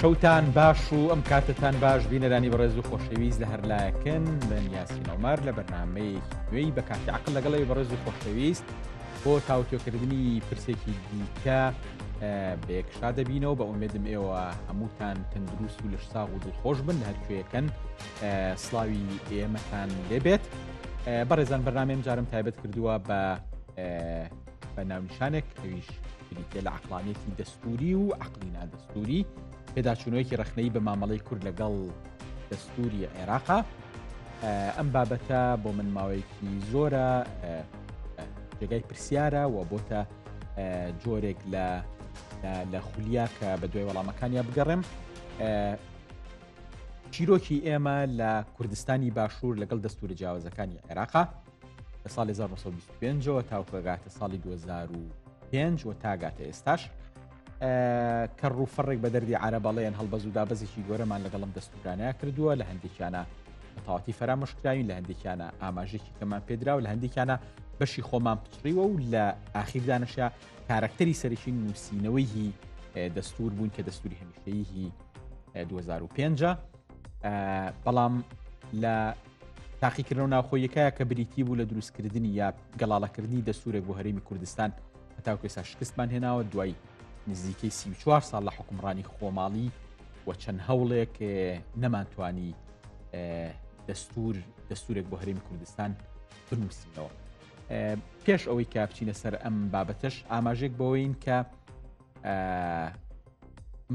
شەوتان باش و ئەم کاتتان باش بینەرانی بەڕێز و خۆشەویست لە هەر لایەکن من یاسین عومەر لە بەرنمەیەکی نوێی بە کاتی عقل لەگەڵی بەڕێز و خۆشەویست بۆ تاوتوێکردنی پرسێکی دیکە بەیەکشا دەبینەوە بە ئومێدم ئێوە هەمووتان تەندروست و لەشساغ و دڵخۆش بن لە هەرکوێیەکەن سڵاوی ئێمەتان لێبێت بەڕێزان بەرنامەیەم جارم تایبەت کردووە بە بە ناونیشانێک ئەویش بریتە لە عقلانێتی دەستوری و عقلی نادەستوری پێداچوونەوەیەکی ڕەخنەی بە مامەڵەی کورد لەگەڵ دەستوری عێراقا ئەم بابەتە بۆ من ماوەیەکی زۆرە جێگای پرسیارە و بۆتە جۆرێک لە لە خولیا کە بە دوای وەڵامەکانیا بگەڕێم چیرۆکی ئێمە لە کوردستانی باشوور لەگەڵ دەستورە جیاوازەکانی عێراقا لە ساڵی 1925ەوە تاوکەگاتە ساڵی 2005 و تاگاتە ئێستاش کە ڕووفەڕێک بە دەردی عربەڵێن هەڵبەز و دابەزێکی گەورەمان لەگەڵم دەستورانەیە کردووە لە هەندێکیانە بەتەواتی فەرامۆشکراوین لە هەندێکیانە ئاماژێکی کەمان پێدرا و لە هەندێکیانە بەشی خۆمان پچڕیوە و لە ئاخیردانەشە کارەکتەری سەرەکی نووسینەوەی هی دەستور بوون کە دەستوری هەمیشەیی هی 2005 بەڵام لە تاقیکردنەوە ناوخۆیەکە کە بریتی بوو لە دروستکردنی یا گەڵاڵەکردنی دەستورێک بۆ هەرێمی کوردستان هەتاوکو ئێستا شکستمان هێناوە دوای نزیکەی 34 ساڵ لە حکومڕانی خۆماڵی و چەند هەوڵێک نەمانتوانی دەستور دەستورێک بۆ هەرێمی کوردستان بنووسینەوە. پێش ئەوەی کە بچینە سەر ئەم بابەتەش ئاماژێک بەوەین کە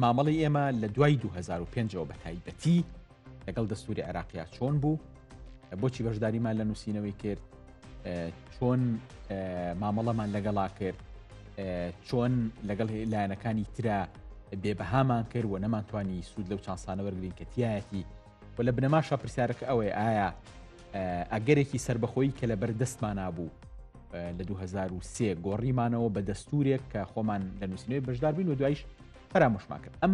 مامەڵی ئێمە لە دوای 2005ەوە بە تایبەتی لەگەڵ دەستوری عێراقیا چۆن بوو بۆچی بەشداریمان لە نووسینەوەی کرد چۆن مامەڵەمان لەگەڵا کرد چۆن لەگەڵ لایەنەکانی ترا بێبەهامان کرد و نەمانتوانی سوود لەو چانسانە وەرگین کە تایەتی و لە بنەماشا پرسیارەکە ئەوەیە ئایا ئەگەرێکی سربەخۆیی کە لە بەردەستمانا بوو لە 2023 گۆڕیمانەوە بە دەستورێک کە خۆمان لە نووسینەوەی بەشدار بین و دوایش فەرامۆشمان کرد ئەم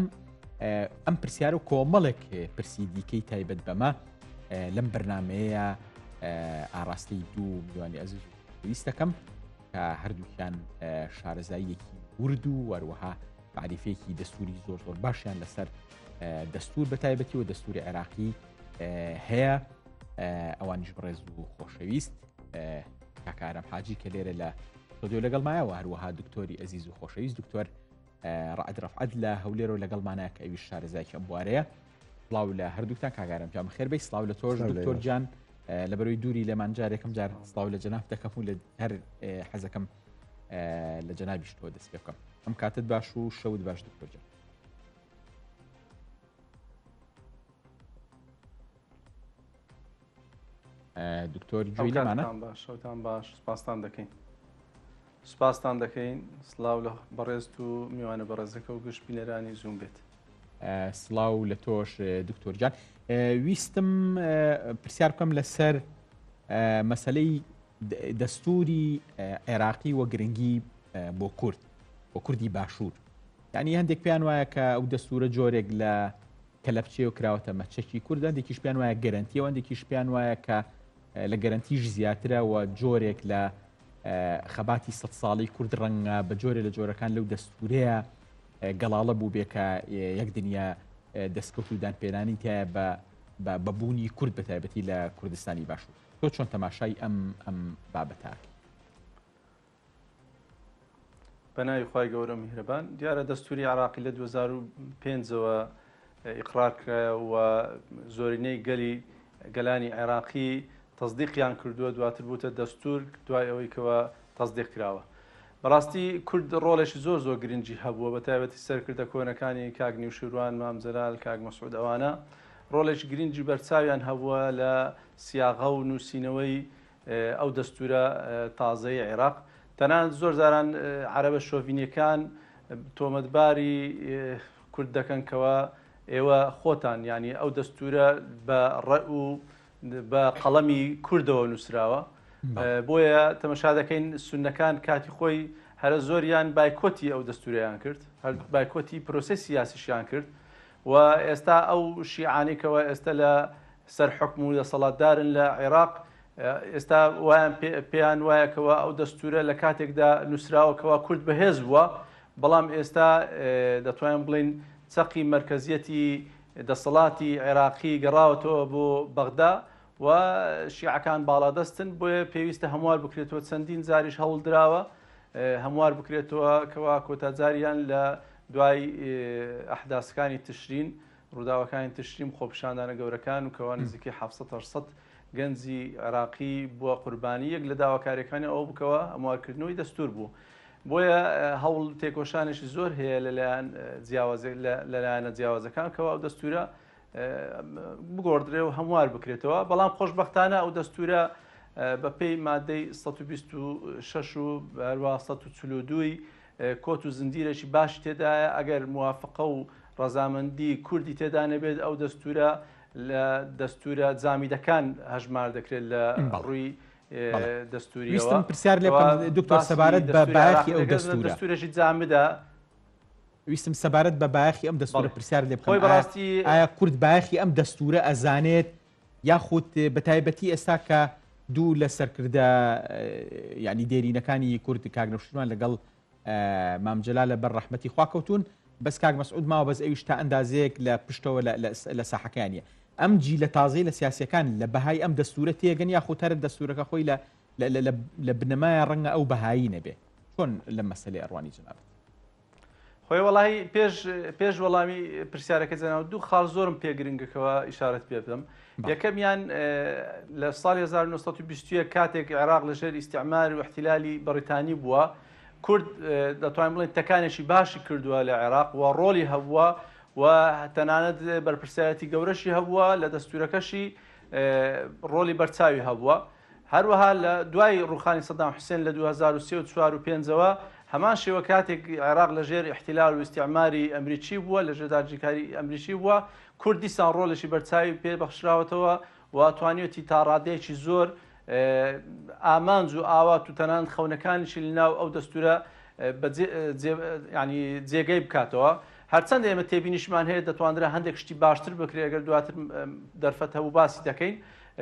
ئەم پرسیار و کۆمەڵێک پرسی دیکەی تایبەت بەمە لەم بەرنمەیە ئاراستەی دوو میوانی ئەزیز و پێویستەکەم کە هەردووکیان شارەزاییەکی ورد و وەروەها معریفەیەکی دەستوری زۆر زۆر باشیان لەسەر دەستور بە تایبەتی و دەستوری عێراقی هەیە ئەوانیش بەڕێز و خۆشەویست کاکارم حاجی کە لێرە لە ستۆدیۆ لەگەڵمایەوە هەروەها دکتۆری ئەزیز و خۆشەویست دکتۆر ڕعد ڕفعەت لە هەولێرەوە لەگەڵمانە کە ئەویش شارەزایکی ئەم بوارەیە سڵاو لە هەردووکتان کاگارم جان بەخێر بێی سڵاو لە تۆش دکتۆر گیان لەبەرەوەی دووری لەمان جارێکم جار سڵاو لە جەناب دەکەم و لە هەر حەزەکەم لە جەنابیش تۆ دەست پێ بکەم ئەم کاتت باش و شەوت باش دکتۆر جان. دکتۆر گوێی لەمانە باش شەوتان باش سپاستان دەکەین سپاستان دەکەین سلااو لە بەڕێزت و میوانە بەڕێزەکە و گشت بینەرانی زووم بێت سلااو لە تۆش دکتۆر جان ویستم پرسیار بکەم لەسەر مەسلەی دەستوری عێراقی و گرنگی بۆ کورد بۆ کوردی باشوور یعنی هەندێک پێیان وایە کە ئەو دەستورە جۆرێک لە کەلەپچەیەوە کراوەتە مەچەکی کورد، هەندێکیش پێیان وایە گەرەنتیە و هەندێکیش پێیان وایە کە لە گەرەنتیش زیاترە و جۆرێک لە خەباتی سە ساڵی کورد ڕەنگە بە جۆرێ لە جۆرەکان لەو دەستورەیە گەڵاڵە بوو بێ کە یەک دنیا دەستکەوت و دانپێنانی تایە بە بە بوونی کورد بە تایبەتی لە کوردستانی باشوور تۆ چۆن تەماشای ئەم ئەم بابەتاکە بە ناوی خوای گەورە و میهرەبان. دیارە دەستوری عێراقی لە 2005ەوە ئیقرار کرایە و زۆرینەی گەلی گەلانی عێراقی تەسدیقیان کردووە دواتر بووتە دەستور دوای ئەوەی کەوا تەسدیق کراوە. بەڕاستی کورد ڕۆڵێکی زۆر زۆر گرنگی هەبووە بە تایبەتی سەرکردە کۆنەکانی کاک نیوشیروان، مام جەلال، کاک مەسعود ئەوانە ڕۆڵێکی گرنگی بەرچاویان هەبووە لە سیاغە و نووسینەوەی ئەو دەستوورە تازەی عێراق تەنانەت زۆر جاران عەرەبە شۆڤینیەکان تۆمەتباری کورد دەکەن کەوا ئێوە خۆتان یعنی ئەو دەستوورە بە ڕە و بە قەڵەمی کوردەوە نووسراوە بۆیە تەمەشا دەکەین سونەکان کاتی خۆی هەرە زۆریان بایکۆتی ئەو دەستوریان کرد هەر بایکۆتی پرۆسی سیاسیشیان کرد و ئێستا ئەو شیعانەی کەوا ئێستا لە سەر حوکم و دەسەڵاتدارن لە عێراق ئێستا وایان پێیان وایە کەوا ئەو دەستورە لە کاتێکدا نووسراوە کەوا کورد بەهێز بووە بەڵام ئێستا دەتوانین بڵین چەقی مەرکەزیەتی دەسەڵاتی عێراقی گەڕاوەتەوە بۆ بەغدا و شیعەکان باڵادەستن، بۆیە پێویستە هەموار بکرێتەوە، چەندین جاریش هەوڵ دراوە هەموار بکرێتەوە کەوا کۆتا جاریان لە دوای ئەحداسەکانی تشرین، ڕووداوەکانی تشرین، خۆپیشاندانە گەورەکان و کەوا نزیکەی 700 800 گەنجی عێراقی بووە قوربانی، یەک لە داواکاریەکانی ئەوە بکەوە هەموارکردنەوەی دەستور بوو. بۆیە هەوڵ تێکۆشانێکی زۆر هەیە لەلایەن لەلایەنە جیاوازەکان کەوا ئەو دەستورە بگۆڕدرێ و هەموار بکرێتەوە، بەڵام خۆشبەختانە ئەو دەستورە بەپێی مادەی 126 و هەروە 142 کۆت و زنجیرێکی باشی تێدایە، ئەگەر موافقە و ڕەزامەندی کوردی تێدا نەبێت ئەو دەستورە لە دەستورە جامیدەکان هەژمار دەکرێت لە ڕووی دەستوریەوە. ویستم پرسیار لێ بکەم دکتۆر سەبارەت بە بایەخی ئەو دەستورە. دەستورێکی جامدە. ویستم سەبارەت بە بایەخی ئەم دەستورە پرسیار لێ بکەم. ئایا کورد بایەخی ئەم دەستورە ئەزانێت یاخود بە تایبەتی ئێستا کە دوو لە سەرکردە یعنی دێرینەکانی کورد کاک نەوشیروان لەگەڵ مام جەلال لە بەر ڕەحمەتی خوا کەوتون بەس کاک مەسعود ماوە بەس ئەویش تا ئەندازەیەک لە پشتەوە لە ساحەکەیانە ئەم جیلە تازەی لە سیاسەکان لە بەهای ئەم دەستورە تێگەن یاخود هەر دەستورەکە خۆی لە لە بنەمایە ڕەنگە ئەو بەهایی نەبێ چۆن لە مەسلەی ئەڕوانی جەنابت؟ خۆی وەڵاهی پێش پێش وەڵامی پرسیارەکە جەناو دوو خاڵ زۆرم پێ گرنگەکەوە ئیشارەت پێ بدەم یەکەمیان لە ساڵی 1920 کاتێک عێراق لەژێر ئیستعمار و احتیلالی بەڕیتانی بووە کورد دەتوانین بڵێن تەکانێکی باشی کردووە لە عێراق و ڕۆڵی هەبووە و تەنانەت بەرپرسیارەتی گەورەشی هەبووە لە دەستورەکەشی ڕۆڵی بەرچاوی هەبووە هەروەها لە دوای ڕووخانی سەدام حوسێن لە 2003 و 4 و 5ەوە هەمان شێوە کاتێک عێراق لە ژێر ئیحتیلال و ئیستیعماری ئەمریکی بووە، لە ژێر داگیرکاری ئەمریکی بووە، کورد دیسان ڕۆڵێکی بەرچاوی پێ بەخشراوەتەوە و توانیویەتی تا ڕادەیەکی زۆر ئامانج و ئاوات و تەنانەت خەونەکانیشی لەناو ئەو دەستوورە ینی جێگەی بکاتەوە. هەرچەندە ئێمە تێبینیشمان هەیە دەتوانرا هەندێک شتی باشتر بکرێت ئەگەر دواتر دەرفەت هەبوو باسی دەکەین.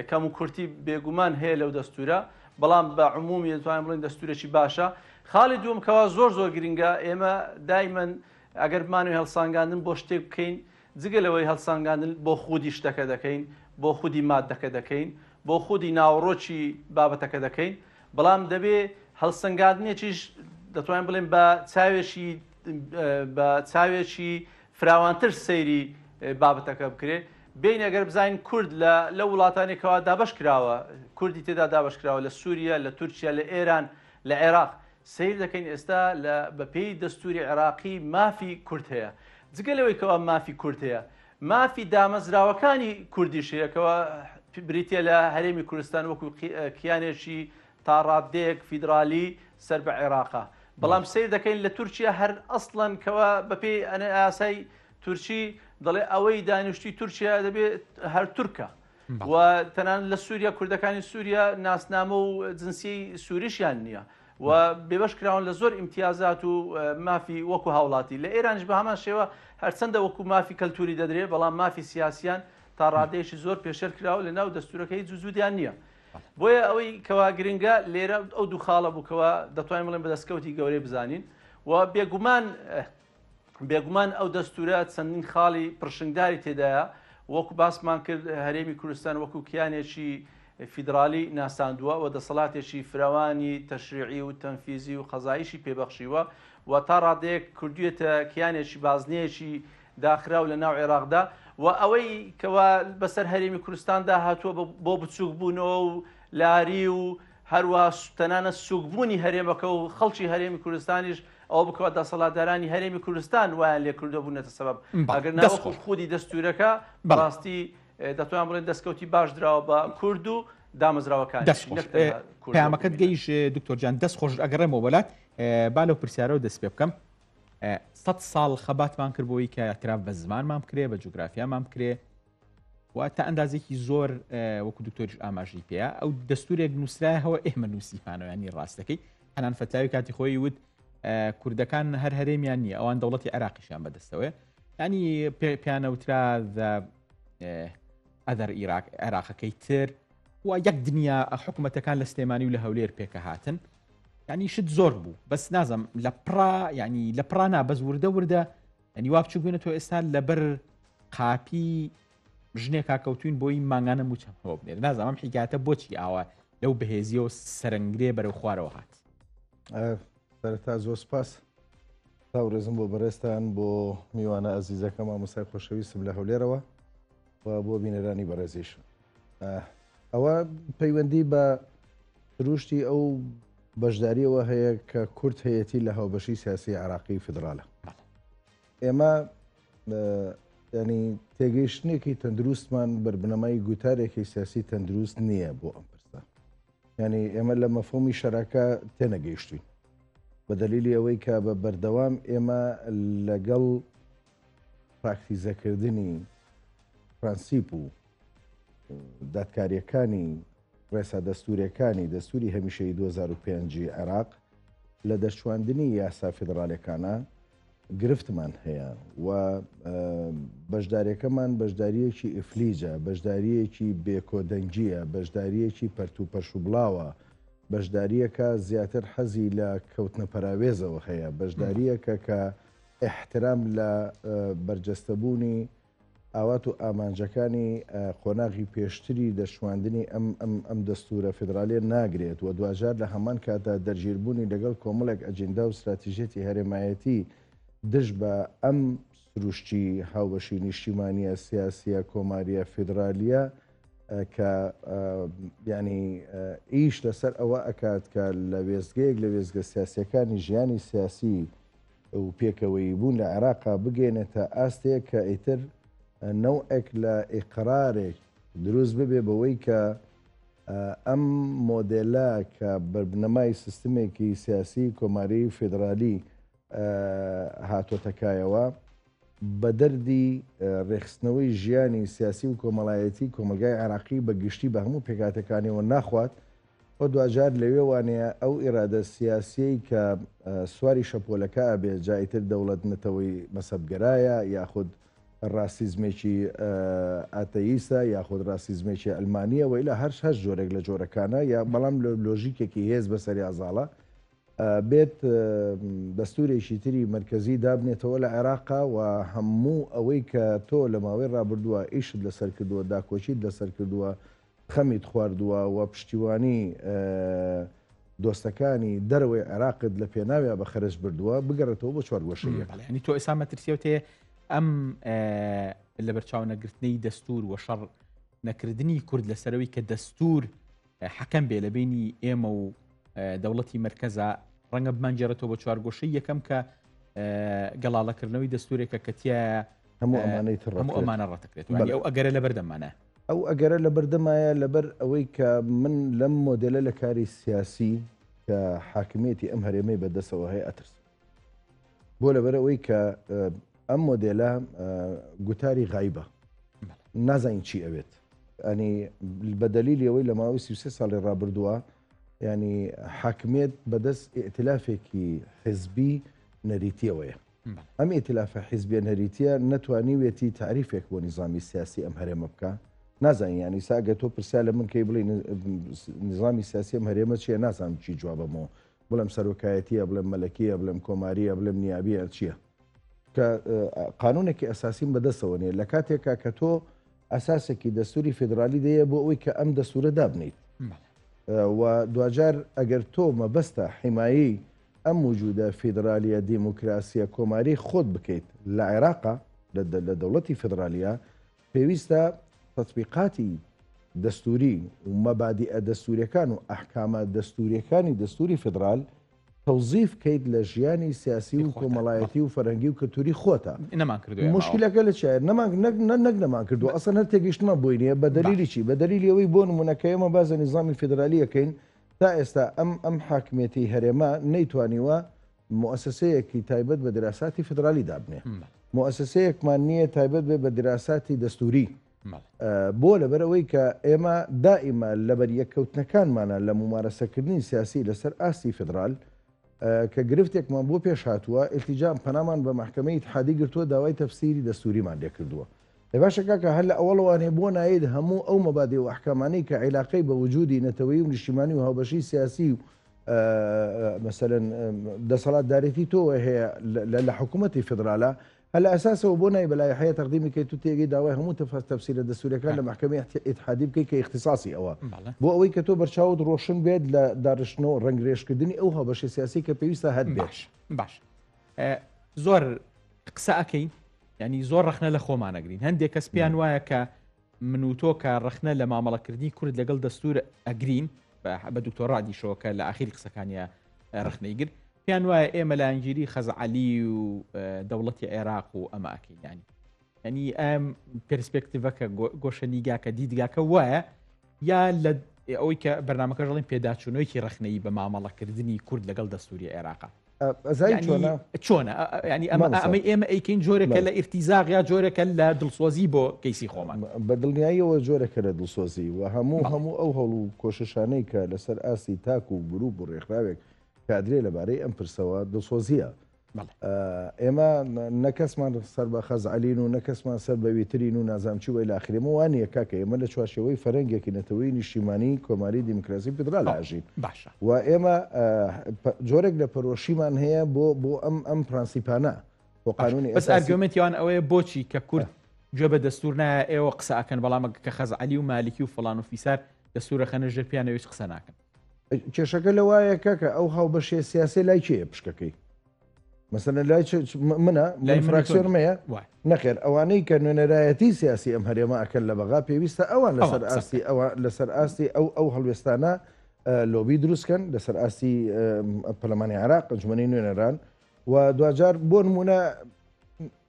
کەموکورتی بێگومان هەیە لەو دەستورە، بەڵام بە عمومی دەتوانین بڵێین دەستورێکی باشە. خاڵی دووەم کەوا زۆر زۆر گرنگە، ئێمە دایمەن ئەگەر بمانەوێت هەڵسانگاندن بۆ شتێک بکەین، جگە لەوەی هەڵسانگاندن بۆ خودی شتەکە دەکەین، بۆ خودی ماددەکە دەکەین، بۆ خودی ناوەڕۆکی بابەتەکە دەکەین، بەڵام دەبێ هەڵسەنگاندنێکیش دەتوانین بڵێین بە چاوێکی بە چاوێکی فراوانتر سەیری بابەتەکە بکرێ. بێین ئەگەر بزانین کورد لە لەو وڵاتانەی کەوا دابەش کراوە، کوردی تێدا دابەش کراوە لە سووریە، لە تورکیا، لە ئێران، لە عێراق، سەیر دەکەین ئێستا لە بە پێی دەستووری عێراقی مافی کورد هەیە. جگە لەوەی کەوا مافی کورد هەیە، مافی دامەزراوەکانی کوردیش هەیە کەوا بریتیە لە هەرێمی کوردستان وەکوو کیانێکی تا ڕاددەیەک فیدرالی سەر بە عێراقە. بەڵام سەیر دەکەین لە تورکیا هەر ئەسڵەن کەوا بەپێی یاسای تورکی دەڵێ ئەوەی دانیشتوی تورکیا دەبێ هەر تورکە و تەنانەت لە سووریا کوردەکانی سووریا ناسنامە و جنسیەی سووریشیان نییە و بێبەش کراون لە زۆر ئیمتیازات و مافی وەکو هاوڵاتی. لە ئێرانیش بە هەمان شێوە هەرچەندە وەکو مافی کەلتوری دەدرێ بەڵام مافی سیاسیان تا ڕادەیەکی زۆر پێشێل کراوە لە ناو دەستورەکە هیچ وجودیان نییە. بۆیە ئەوەی کەوا گرنگە لێرە ئەو دوو خاڵە بوو کەوا دەتوانین بڵێن بە دەستکەوتی گەورەی بزانین و بێگومان بێگومان ئەو دەستورە چەندین خاڵی پرشنگداری تێدایە وەکو باسمان کرد هەرێمی کوردستان وەکو کیانێکی فیدرالی ناساندووە و دەسەڵاتێکی فراوانی تەشریعی و تەنفیزی و قەزاییشی پێبەخشیوە و تا ڕادەیەک کردوێتە کیانێکی بازنەیەکی داخراو لە ناو عێراقدا و ئەوەی کەوا بەسەر هەرێمی کوردستاندا هاتووە بۆ بچووک بوونەوە و لاری و هەروە تەنانەت سووکبوونی هەرێمەکە و خەڵکی هەرێمی کوردستانیش ئەوە بکەوە دەسەڵاتدارانی هەرێمی کوردستان وایان لێ کردووە بوونەتە سەبەب ئەگەر نا وەکو خودی دەستوورەکە بەڕاستی دەتوان بڵێن دەستکەوتی باش دراوە بە کورد و دامەزراوەکان. دەست خۆش پەیامەکەت گەیش دکتۆر جان دەست خۆش ئەگەڕێمەوە بەلات با لەو پرسیارەوە دەست پێ بکەم سەد ساڵ خەباتمان کرد بۆی کە اعتراف بە زمانمان بکرێ بە جوگرافیامان بکرێ و تا ئەندازێکی زۆر وەکو دکتۆریش ئاماژەی پێیە ئەو دەستورێک نووسرایەوە ئێمە نووسیمانەوە ینی ڕاستەکەی حەنان فەتلاوی کاتی خۆی وت کوردەکان هەر هەرێمیان نییە ئەوان دەوڵەتی عێراقیشیان بەدەستەوەی ینی پیانەوترا ئەدەر عێراق عێراقەکەی تر و یەک دنیا حکوومەتەکان لە سلێمانی و لە هەولێر پێکە هاتن ینی شت زۆر بوو بەس نازم لە پڕا ینی لە پڕا نا بەس وردە وردە. ئەنی وا بچوک بووینە تۆ ئێستا لەبەر قاپی ژنێکا کەوتوین بۆی مانگانە موچەم هەوە بنێر نازانم حیکاتە بۆچی ئاوا لەو بەهێزیەوە سەرنگرێ بەرەو خوارەوە هات. سەرەتا زۆر سپاس سڵاو ڕێزم بۆ بەڕێزتان بۆ میوانە ئەزیزەکە مامۆستای خۆشەویستم لە هەولێرەوە و بۆ بینەرانی بەڕێزیش ئەوە پەیوەندی بە سروشتی ئەو بەشداریەوە هەیە کە کورد هەیەی لە هاوبەشی سیاسی عراقی فیدراالە ئێمە ینی تێگەیشتنێکی تەندروستمان بەربنەمای گوتارێکی سیاسی تەندروست نییە بۆ ئەم پرسە ینی ئێمە لە مەفهومی شەراکە تێنەگەیشتوین بە دەلیلی ئەوەی کە بە بەردەوام ئێمە لەگەڵ پراکتیزەکردنی پرەنسیپ و دادکاریەکانی ڕێسا دەستورەکانی دەستوری هەمیشەی 2005 عێراق لە دەرچواندنی یاسا فیدراالەکانە گرفتمان هەیە و بەشداریەکەمان بەشداریەکی ئیفلیجە، بەشداریەکی بێ کۆدەنگیە، بەشداریەکی پەرت و پەرش و بڵاوە، بەشداریەکە زیاتر حەزی لە کەوتنە پەراوێزەوە هەیە، بەشداریەکە کە ئیحترام لە بەرجەستەبوونی ئاوات و ئامانجەکانی قۆناغی پێشتری دەرچواندنی ئەم ئەم ئەم دەستوورە فیدرالیە ناگرێت و دواجار لە هەمان کاتدا دەرگیربوونی لەگەڵ کۆمەڵێک ئەجیندا و ستراتیژیەتی هەرێمایەتی دژ بە ئەم سروشتی هاوبەشی نیشتیمانیە سیاسیە کۆماریە فیدرالیە کە یعنی ئیش لەسەر ئەوە ئەکات کە لە وێستگەیەک لە وێستگە سیاسیەکانی ژیانی سیاسی و پێکەوەیی بوون لە عێراقا بگەێنێتە ئاستێک کە ئیتر نەوعێک لە ئیقرارێک دروست ببێ بەوەی کە ئەم مۆدێلە کە بەربنەمای سیستمێکی سیاسی کۆماری فیدرالی هاتۆتە کایەوە بە دەردی ڕێکخستنەوەی ژیانی سیاسی و کۆمەڵایەتی کۆمەلگای عێراقی بە گشتی بە هەموو پێکاتەکانیەوە ناخوات و دواجار لەوێوانەیە ئەو ئیرادە سیاسیەی کە سواری شەپۆلەکە ئەبێ جا ئیتر دەوڵەت نەتەوەی مەسەبگەرایە یاخود ڕاسیزمێکی ئاتەییسە یاخود ڕاسیزمێکی ئەلمانیە و ئیلا هەر هەر جۆرێک لە جۆرەکانە یا بەڵام لە لۆژیکێکی هێز بەسەریا زاڵە بێت دەستورێکی تری مەرکەزی دابنێتەوە لە عێراقا و هەموو ئەوەی کە تۆ لە ماوەی ڕابردووە ئیشت لەسەر کردووە داکۆکیت لەسەر کردووە خەمیت خواردووە و پشتیوانی دۆستەکانی دەرەوەی عێراقت لە پێناویا بە خەرج بردووە بگەڕێتەوە بۆ چوارگۆشەی یەک. بەڵێ یانی تۆ ئێستا مەترسیەوت هەیە ئەم لەبەرچاو نەگرتنەی دەستور و شەڕ نەکردنی کورد لەسەرەوەی کە دەستور حەکەم بێ لە بینی ئێمە و دەوڵەتی مەرکەزا ڕەنگە بمانگێڕێتەوە بۆ چوارگۆشەی یەکەم کە گەڵاڵەکردنەوەی دەستورێکە کە تایە هەموو ئەمانەی تر هەموو ئەمانە ڕەتەکرێت ئەو ئەگەرە لە بەردەمانە. ئەو ئەگەرە لە بەردەمایە لەبەر ئەوەی کە من لەم مۆدێلە لە کاری سیاسی کە حاکمیەتی ئەم هەرێمەی بەدەسەوە هەیە ئەترسم. بۆ لەبەر ئەوەی کە ئەم مۆدێلە گوتاری غایبە نازانین چی ئەوێت ئەنی بە دەلیلی ئەوەی لە ماوەی 33 ساڵی ڕابردووە ینی حاکمیت بەدەست ئیتلافێکی حزبی نەریتیەوەیە ئەم ئیتلافە حیزبیە نەریتیە نەتوانیوێتی تاریفێک بۆ نیزامی سیاسی ئەم هەرێمە بکا نازانین یانی سا گەر تۆ پرسیار لە من کەی بڵێ نیزامی سیاسی ئەم هەرێمە چییە نازانم چی جوابەمەوە بڵێم سەرۆکایەتیە بڵێم مەلەکیە بڵێم کۆماریە بڵێم نیابیە چییە کە قانونێکی ئەساسیم بەدەستەوە نیە لە کاتێکا کە تۆ ئەساسێکی دەستوری فیدرالی دەیە بۆ ئەوەی کە ئەم دەستورە دابنیت و دواجار ئەگەر تۆ مەبەستە حیمایی ئەم وجودە فیدرالیە دیموکراسیە کۆماری خۆت بکەیت لە عێراقا لە دەوڵەتی فیدرالیە پێویستە تەتبیقاتی دەستوری و مەبادیئە دەستوریەکان و ئەحکامە دەستوریەکانی دەستوری فیدرال تەوزیف کەیت لە ژیانی سیاسی و کۆمەڵایەتی و فەرهەنگی و کلتوری خۆتا. نەمان کردووە ئێمە ئەوە. موشکیلەکە لە چیایە؟ نەمان نەک نەک نەمان کردووە ئەسڵەن هەر تێگەیشتنمان بۆی نییە بە دەلیلی چی؟ بە دەلیلی ئەوەی بۆ نموونە کە ئێمە باس لە نیزامی فیدرالی ئەکەین تا ئێستا ئەم ئەم حاکمیەتی هەرێمە نەیتوانیوە موئەسەسەیەکی تایبەت بە دراساتی فیدرالی دابنێ. موئەسەسەیەکمان نییە تایبەت بێ بە دراساتی دەستووری. بۆ؟ لەبەرئەوەی کە ئێمە دائیمە لەبەریەککەوتنەکانمانە لە مومارەسەکردنی سیاسی لەسەر ئاستی فیدرال کە گرفتێکمان بۆ پێش هاتووە ئیلتیجام پەنامان بە مەحکەمەی ئیتحادی گرتووە داوای تەفسیری دەستووریمان لێکردووە. ئێ باشە کاکە هەر لە ئەوەڵەوانێ بۆ نایەیت هەموو ئەو مەبادی و ئەحکامانەی کە عیلاقەی بە وجودی نەتەوەیی و نیشتیمانی و هاوبەشی سیاسی و مەسەلەن دەسەڵاتدارێتی تۆوە هەیە لە حکوومەتی فیدرالە. هەر لە ئەساسەوە بۆ نای بە لایحەیە تەقدیمی کەیت و تێگەی داوای هەموو تەفسیرە دەستوریەکان لە مەحکەمەی ئیتحادی بکەیت کە ئیختیساسی ئەوە بۆ ئەوەی کە تۆ بەرچاوت ڕۆشن بێت لە داڕشتن و ڕەنگرێژکردنی ئەو هاوبەشی سیاسی کە پێویستە هەت بێت. باش باش زۆر قسە ئەکەین ینی زۆر ڕەخنە لە خۆمانەگرین هەندێک کەس پێیان وایە کە من و تۆ کە ڕەخنە لە مامەڵەکردنی کورد لەگەڵ دەستور ئەگرین بە دکتۆر ڕادیشەوە کە لە ئاخیری قسەکانیا ڕەخنەی گرت پێیان وایە ئێمە لایەنگیری خەزعەلی و دەوڵەتی عێراق و ئەمە ئەکەین ینی ینی ئەم پرسپێکتیڤەکە گۆشە نیگاکە دیدگاکە وایە یا لە ئەوەی کە بەرنمەکە ژڵین پێداچوونەوەیکی ڕخنەی بە مامەڵەکردنی کورد لەگەڵ دەستوری عێراقا چۆنە چۆنە ینی ئەمە ئەمەی ئێمە ئەیکەین جۆرێکە لە ئیرتیزاق یا جۆرێکە لە دڵسۆزی بۆ کەیسی خۆمان بە دڵنیاییەوە جۆرێکە لە دڵسۆزی و هەموو هەموو ئەو هەوڵ و کۆششانەی کە لەسەر ئاستی تاک و گروپ و ڕێکخراوێک کادرێ لەبارەی ئەم پرسەوە دڵسۆزییە. ئێمە نە کەسمان سەر بە خەزعەلین و نە کەسمان سەر بە ویترین و نازانم چی و ئیلی ئاخری ئەمە وا نییە کاکە ئێمە لە چوارچێوەی فەرەنگێکی نەتەوەیی نیشتیمانی کۆماری دیموکراسی فیدرال ئاژین باشە و ئێمە جۆرێک لە پەرۆشیمان هەیە بۆ بۆ ئەم ئەم پرەنسیپانە بۆ قانونی بەس argument یان ئەوەیە بۆچی کە کورد گوێ بە دەستور نایە ئێوە قسە ئەکەن بەڵام کە خەزعەلی و مالکی و فڵان و فیسار دەستورە خەنە ژێر پیانەوە هیچ قسە ناکەن. کێشەکە لەوایە کاکە ئەو هاوبەشیە سیاسیە لای کێیە پشکەکەی؟ مەسەلەن لای منە لای فراکسیۆنمەیە نەخێر ئەوانەی کە نوێنەرایەتی سیاسی ئەم هەرێمە ئەکەن لە بەغا پێویستە ئەوان لەسەر ئاستی ئەوە لەسەر ئاستی ئەو ئەو هەڵوێستانە لۆبی دروستکەن لەسەر ئاستی پەرلەمانی عراق ئەنجومەنی نوێنەران و دواجار بۆ نمونە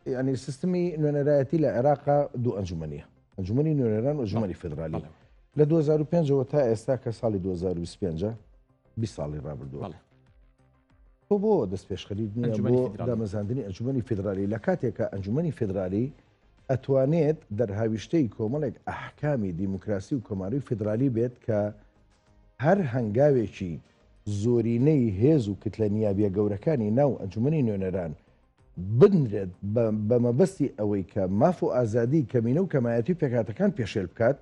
ینی سیستمی نوێنەرایەتی لە عێراقا دوو ئەنجومەنیە ئەنجومەنی نوێنەران و ئەنجومەنی فیدرالی لە 2005ەوە تا ئێستا کە ساڵی 2025 20 ساڵی ڕابردووە تۆ بۆ دەست پێشخەریت نییە بۆ دامەزاندنی ئەنجومەنی فیدرالی لە کاتێکە ئەنجومەنی فیدرالی ئەتوانێت دەرهاویشتەی کۆمەڵێک ئەحکامی دیموکراسی و کۆماری و فیدرالی بێت کە هەر هەنگاوێکی زۆرینەی هێز و کتلە نیابیە گەورەکانی ناو ئەنجومەنی نوێنەران بنرێت بە مەبەستی ئەوەی کە ماف و ئازادی کەمینە و کەمایەتی و پێکهاتەکان پێشێل بکات،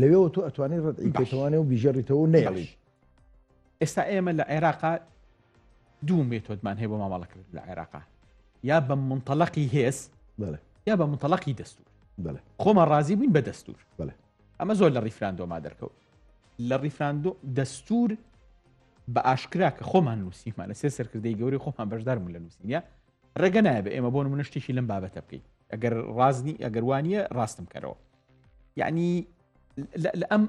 لەوێوە تۆ ئەتوانی ڕەدعی بکەیتەوانێ و بیگێڕیتەوە و نەیەڵی. ئێستا ئێمە لە عێراقا دوو مێتۆدمان هەیە بۆ مامەڵەکردن لە عێراقا یا بە منتەلەقی هێز یا بە منتەلەقی دەستور خۆمان ڕازی بووین بە دەستور ئەمە زۆر لە ڕیفراندۆما دەرکەوت لە ڕیفراندۆ دەستور بە ئاشکرا کە خۆمان نووسیمانە سێ سەرکردەی گەورەی خۆمان بەشداربوون لە نووسینە ڕێگە نایە بە ئێمە بۆ نمونە شتێکی لەم بابەتە بکەین ئەگەر ڕازنی ئەگەر وانە ڕاستم کەرەوە یعنی لە ئەم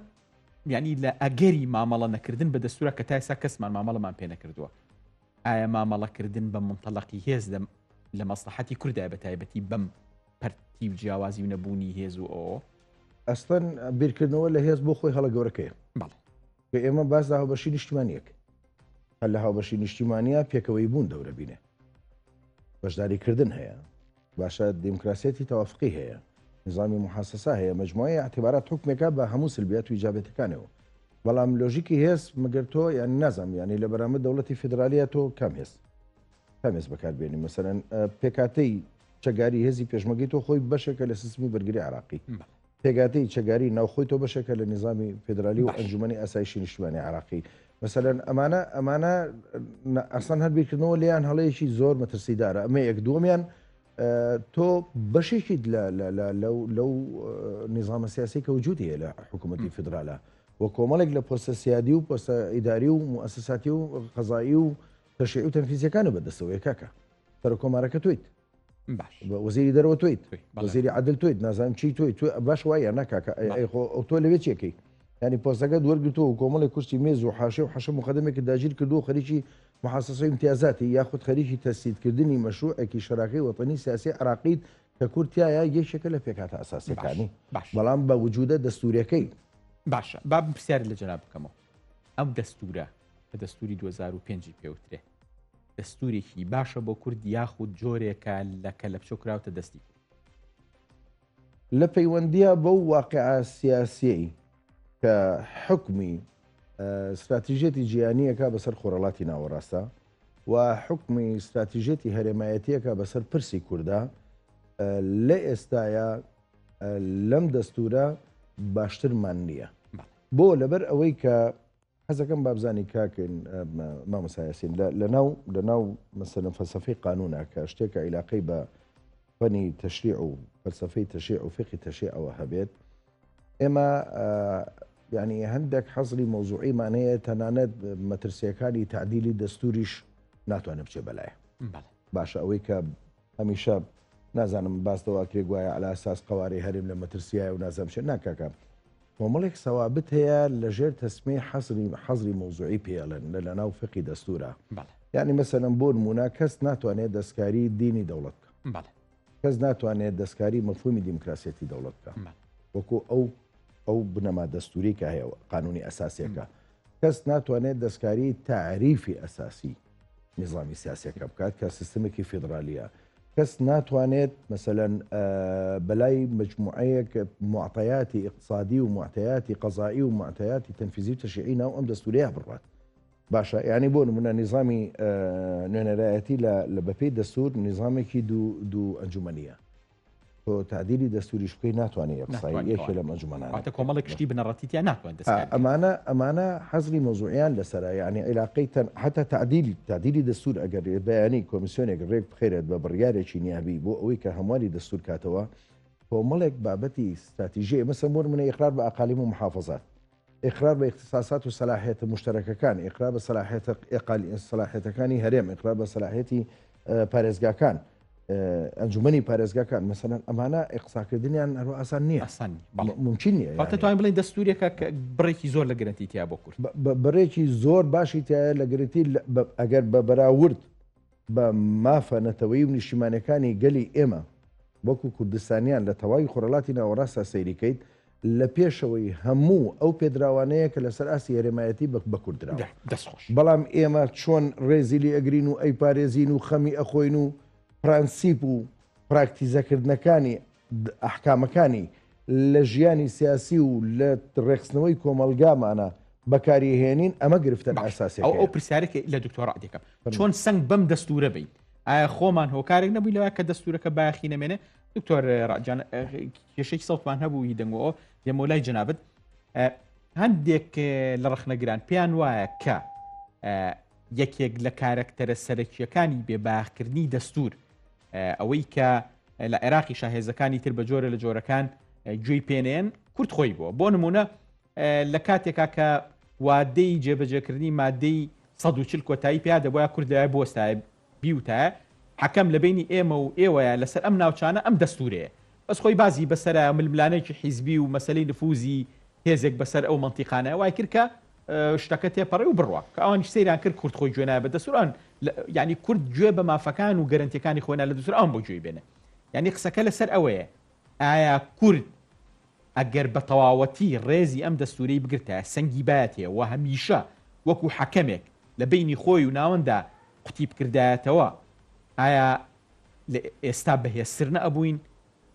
یعنی لە ئەگەری مامەڵە نەکردن بە دەستورە کە تا ئێستا کەسمان مامەڵەمان پێ نەکردووە ئایا مامەڵەکردن بە منتەلەقی هێز لە لە مەسلحەتی کوردای بە تایبەتی بەم پەرتی و جیاوازی و نەبوونی هێز و ئەوە ئەسڵەن بیرکردنەوە لە هێز بۆ خۆی هەڵە گەورەکەیە بەڵێ کە ئێمە باس لە هاوبەشی نیشتیمانیەک هەر لە هاوبەشی نیشتیمانە پێکەوەی بوون دەورە بینێ بەشداریکردن هەیە باشە دیموکراسیەتی تەوافقی هەیە نظامی محاسسا هەیە مجموعەی اعتبارات حکمێکە بە هەموو سلبیات و ئیجابەتەکانەوە بەڵام لۆژیکی هێز مەگەر تۆ یان نازانم یانی لە بەرامبەر دەوڵەتی فیدرالیە تۆ کام هێز کام هێز بەکاربێنی مەسەرەن پێکاتەی چەگاری هێزی پێشمەگەی تۆ خۆی بەشێکە لە سیستمی بەرگری عراقی پێکهاتەی چەکداری ناوخۆی تۆ بەشێکە لە نیزامی فێدرالی و ئەنجومەنی ئاسایشی نیشتمانی عێراقی. مەسەلەن ئەمانە ئەمانە ئەسڵەن هەر بیرکردنەوە لێیان هەڵەیەکی زۆر مەترسیدارە. ئەمە یەک. دووەمیان تۆ بەشێکیت لەو نیزامە سیاسی کە وجودی هەیە لە حکوومەتی فیدرالە و کۆمەڵێک لە پۆستە سیادی و پۆستە ئیداری و موئەسەساتی و قەزایی و تەشریعی و تەنفیزیەکانە بەدەستەوەیە کاکە. سەرۆککۆمارەکە تۆیت. باش وەزیری دەرەوە تۆیت وەزیری عدل تۆیت نازانم چی تۆی تۆ باش وایە ناکاکە ئەی خۆ ئەو تۆ لەوێ چێکەی ینی پۆستەکە وەرگتووە و کۆمەڵی کورسی مێز و حاشێ و حەشە مقدمێکی داگیر کردو و خەریکی محاسسە امتیازاتی یاخود خەریکی تەسیدکردنی مەشروعێکی شەراکەی وەتەنی سیاسی عراقیت کە کورتایە یەکێکە لە پێکهاتە ئەساسیەکانی بەڵام بە وجودە دەستورەکەی باشە با پرسیار لە جەناب بکەمەوە ئەم دەستورە کە دەستوری 2005 پێوترێ دەستورێکی باشە بۆ کورد یاخود جۆرێکە لە کەلەپچۆ کراوتە دەستی کورد؟ لە پەیوەندییا بەو واقیعە سیاسیەی کە حوکمی ستراتیژیەتی جیهانیەکە بەسەر خۆرهەڵاتی ناوەڕاستە و حوکمی ستراتیژیەتی هەرێمایەتیەکە بەسەر پرسی کوردا لە ئێستایا لەم دەستورە باشترمان نییە. بۆ لەبەر ئەوەی کە حەزەکەم بابزانی کاک مامۆستا یاسین لە ناو لە ناو مەسەلەن فەلسەفەی قانونە کە شتێکە عیلاقەی بە فەنی تەشریع و فەلسەفەی تەشریع و فیقهی تەشریعەوە هەبێت، ئێمە یعنی هەندێک حەزری مەوزوعیمان هەیە تەنانەت مەترسیەکانی تعدیلی دەستوریش ناتوانێت بچێ بەلایە. باشە ئەوەی کە هەمیشە نازانم باس لەوە ئەکرێ گوایە عەلا ئەساس قەوارەی هەرێم لە مەترسیایە و نازانم چێ نا کاکە کۆمەڵێک سەوابت هەیە لە ژێر تەسمەی حەزری حەزری مەوزوعی پێ ئەڵێن لە لەناو فقی دەستورە بەڵێ. یعنی مەسەلەن بۆ نمونە کەس ناتوانێت دەستکاری دینی دەوڵەت بکە بەڵێ. کەس ناتوانێت دەستکاری مەفهومی دیموکراسیەتی دەوڵەت بکە بەڵێ. وەکو ئەو ئەو بنەما دەستوری کە هەیە قانونی ئەساسیەکە کەس ناتوانێت دەستکاری تەعریفی ئەساسی نیزامی سیاسیەکە بکات کە سیستمێکی فیدرالیە کەس ناتوانێت مەسەلەن بەلای مجموعەیەک معطیاتی اقتصادی و معطیاتی قەزایی و معطیاتی تەنفیزی و تەشریعی ناو ئەم دەستورەیە بڕات باشە یعنی بۆ نمونە نیزامی نوێنەرایەتی لە بەپێی دەستور نیزامێکی دوو دوو ئەنجومەنیە تۆ تەعدیلی دەستوریش بکەی ناتوانانی ئێقسایی ناتوانانی یەکێ لەم ئەنجومەنانە واتە بکەی. کۆمەڵێک شتی بنەڕەتی تیا ناتوانێت دەستکاری بکەی. ئەمانە ئەمانە حەزری مەوزوعیان لەسەرە یعنی عیلاقەی تەن حتا تەعدیل تەعدیلی دەستور ئەگەر بەیانی کۆمیسیۆنێک ڕێک بخەیرێت بە بڕیارێکی نیابی بۆ ئەوەی کە هەمواری دەستور کاتەوە کۆمەڵێک بابەتی ستراتیژی مەسەن بۆ نمونە ئیقرار بە ئەقالیم و محافظات ئیقرار بە ئیختیساسات و سەلاحیەتە موشتەرەکەکان، ئیقرار بە سەلاحیەتە سەلاحیەتەکانی هەرێم، ئیقرار بە سەلاحیەتی پارێزگاکان، ئەنجومەنی پارێزگاکان، مەسەلەن ئەمانە ئیقساکردنیان هەروا ئاسان نییە. ئاسان نییە، بەڵێ. مومکین نییە. واتە توانین بڵێین دەستوورێکە کە بڕێکی زۆر لە گرەنتی تیا بۆ کورد. بڕێکی زۆر باشی تیایە لە گرەنتی ئەگەر بە بەراورد بە مافە نەتەوەیی و نیشتیمانیەکانی گەلی ئێمە وەکو کوردستانیان لە تەواوی خۆرهەڵاتی ناوەڕاستدا سەیری کەیت لە پێشەوەی هەموو ئەو پێدراوانەیە کە لەسەر ئاستی هەرێمایەتی بە کورد دراوە. دەست خۆش. بەڵام ئێمە چۆن ڕێزی لێ ئەگرین و ئەیپارێزین و خەمی ئەخۆین و پرەنسیپ و پراکتیزەکردنەکانی ئەحکامەکانی لە ژیانی سیاسی و لە ڕێکخستنەوەی کۆمەڵگامانە بەکاری هێنین ئەمە گرفتە باش ئەو ئەساسیەکەیە. ئەو پرسیارێک لە دکتۆر ڕەعد دەکەم چۆن سەنگ بەم دەستورە بین ئایا خۆمان هۆکارێک نەبووی لەوە کە دەستورەکە بایەخی نەمێنێ دکتۆر ڕەعد کێشێکی سەوتمان هەبوو هی دەنگەوە دێمەوە لای جەنابت هەندێک لە ڕەخنەگران پێیان وایە کە یەکێک لە کارەکتەرە سەرەکیەکانی بێباخکردنی دەستور ئەوەی کە لە عێراقیشا هێزەکانی تر بە جۆرە لە جۆرەکان گوێی پێنێن کورد خۆی بووە بۆ نمونە لە کاتێکا کە وادەی جێبەجێکردنی مادەی 140 کۆتایی پیا دەبووە کورد لای بۆستایە بیوتایە حەکەم لە بینی ئێمە و ئێوەیە لەسەر ئەم ناوچانە ئەم دەستورەیە بەس خۆی بازی بەسەرە ململانێکی حیزبی و مەسلەی نفوزی هێزێک بەسەر ئەو مەنتیقانە وای کرد کە شتەکە تێپەڕی و بڕوا کە ئەوانیش سەیریان کرد کورد خۆی گوێ نایە بە دەستور ئەوان یعنی کورد گوێ بە مافەکان و گەرەنتیەکانی خۆی نا لە دەستور ئەوان بۆ گوێی بێنێ یعنی قسەکە لەسەر ئەوەیە ئایا کورد ئەگەر بە تەواوەتی ڕێزی ئەم دەستورەی بگرتایە سەنگی بایەتێ و هەمیشە وەکو حەکەمێک لە بینی خۆی و ناوەندا قوتی بکردایەتەوە ئایا لە ئێستا بەهێزتر نەئەبووین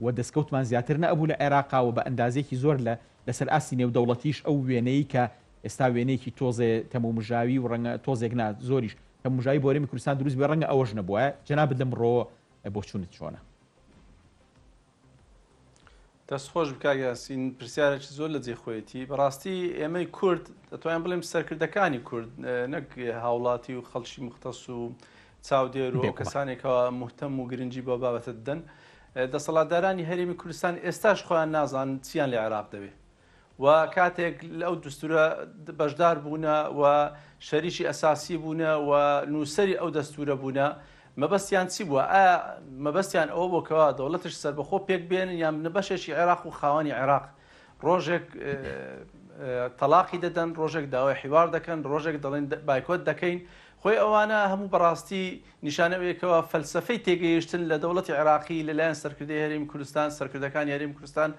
و دەستکەوتمان زیاتر نەئەبوو لە عێراقا و بە ئەندازەیەکی زۆر لە لەسەر ئاستی نێودەوڵەتیش ئەو وێنەی کە ئێستا وێنەیەکی تۆزێ تەمومژاوی و ڕەنگە تۆزێک نا زۆریش تەمومژاوی بۆ هەرێمی کوردستان دروست بێ ڕەنگە ئەوەش نەبوایە جەنابت لەم ڕۆوە بۆچوونت چۆنە؟ دەست خۆش کاک یاسین پرسیارێکی زۆر لە جێی خۆیەتی بەڕاستی ئێمەی کورد دەتوانین بڵێم سەرکردەکانی کورد نەک هاوڵاتی و خەڵکی مختص و چاودێر و ئەو کەسانێکەوە مهتەم و گرنگی بۆ بابەتە دەدەن دەسەڵاتدارانی هەرێمی کوردستان ئێستاش خۆیان نازان چیان لە عێراق دەوێت و کاتێک لەو دەستورە بەشدار بوونە و شەریکی ئەساسی بوونە و نووسەری ئەو دەستورە بوونە مەبەستیان چی بووە ئایا مەبەستیان ئەوە بۆ کەوا دەوڵەتش سەربەخۆ پێک بێنن یان بنە بەشێکی عێراق و خاوەنی عێراق ڕۆژێک تەلاقی دەدەن ڕۆژێک داوای حیوار دەکەن ڕۆژێک دەڵێن بایکۆت دەکەین خۆی ئەوانە هەموو بەڕاستی نیشانە ئەوەیە فەلسەفەی تێگەیشتن لە دەوڵەتی عێراقی لەلایەن سەرکردەی هەرێمی کوردستان سەرکردەکانی هەرێمی کوردستان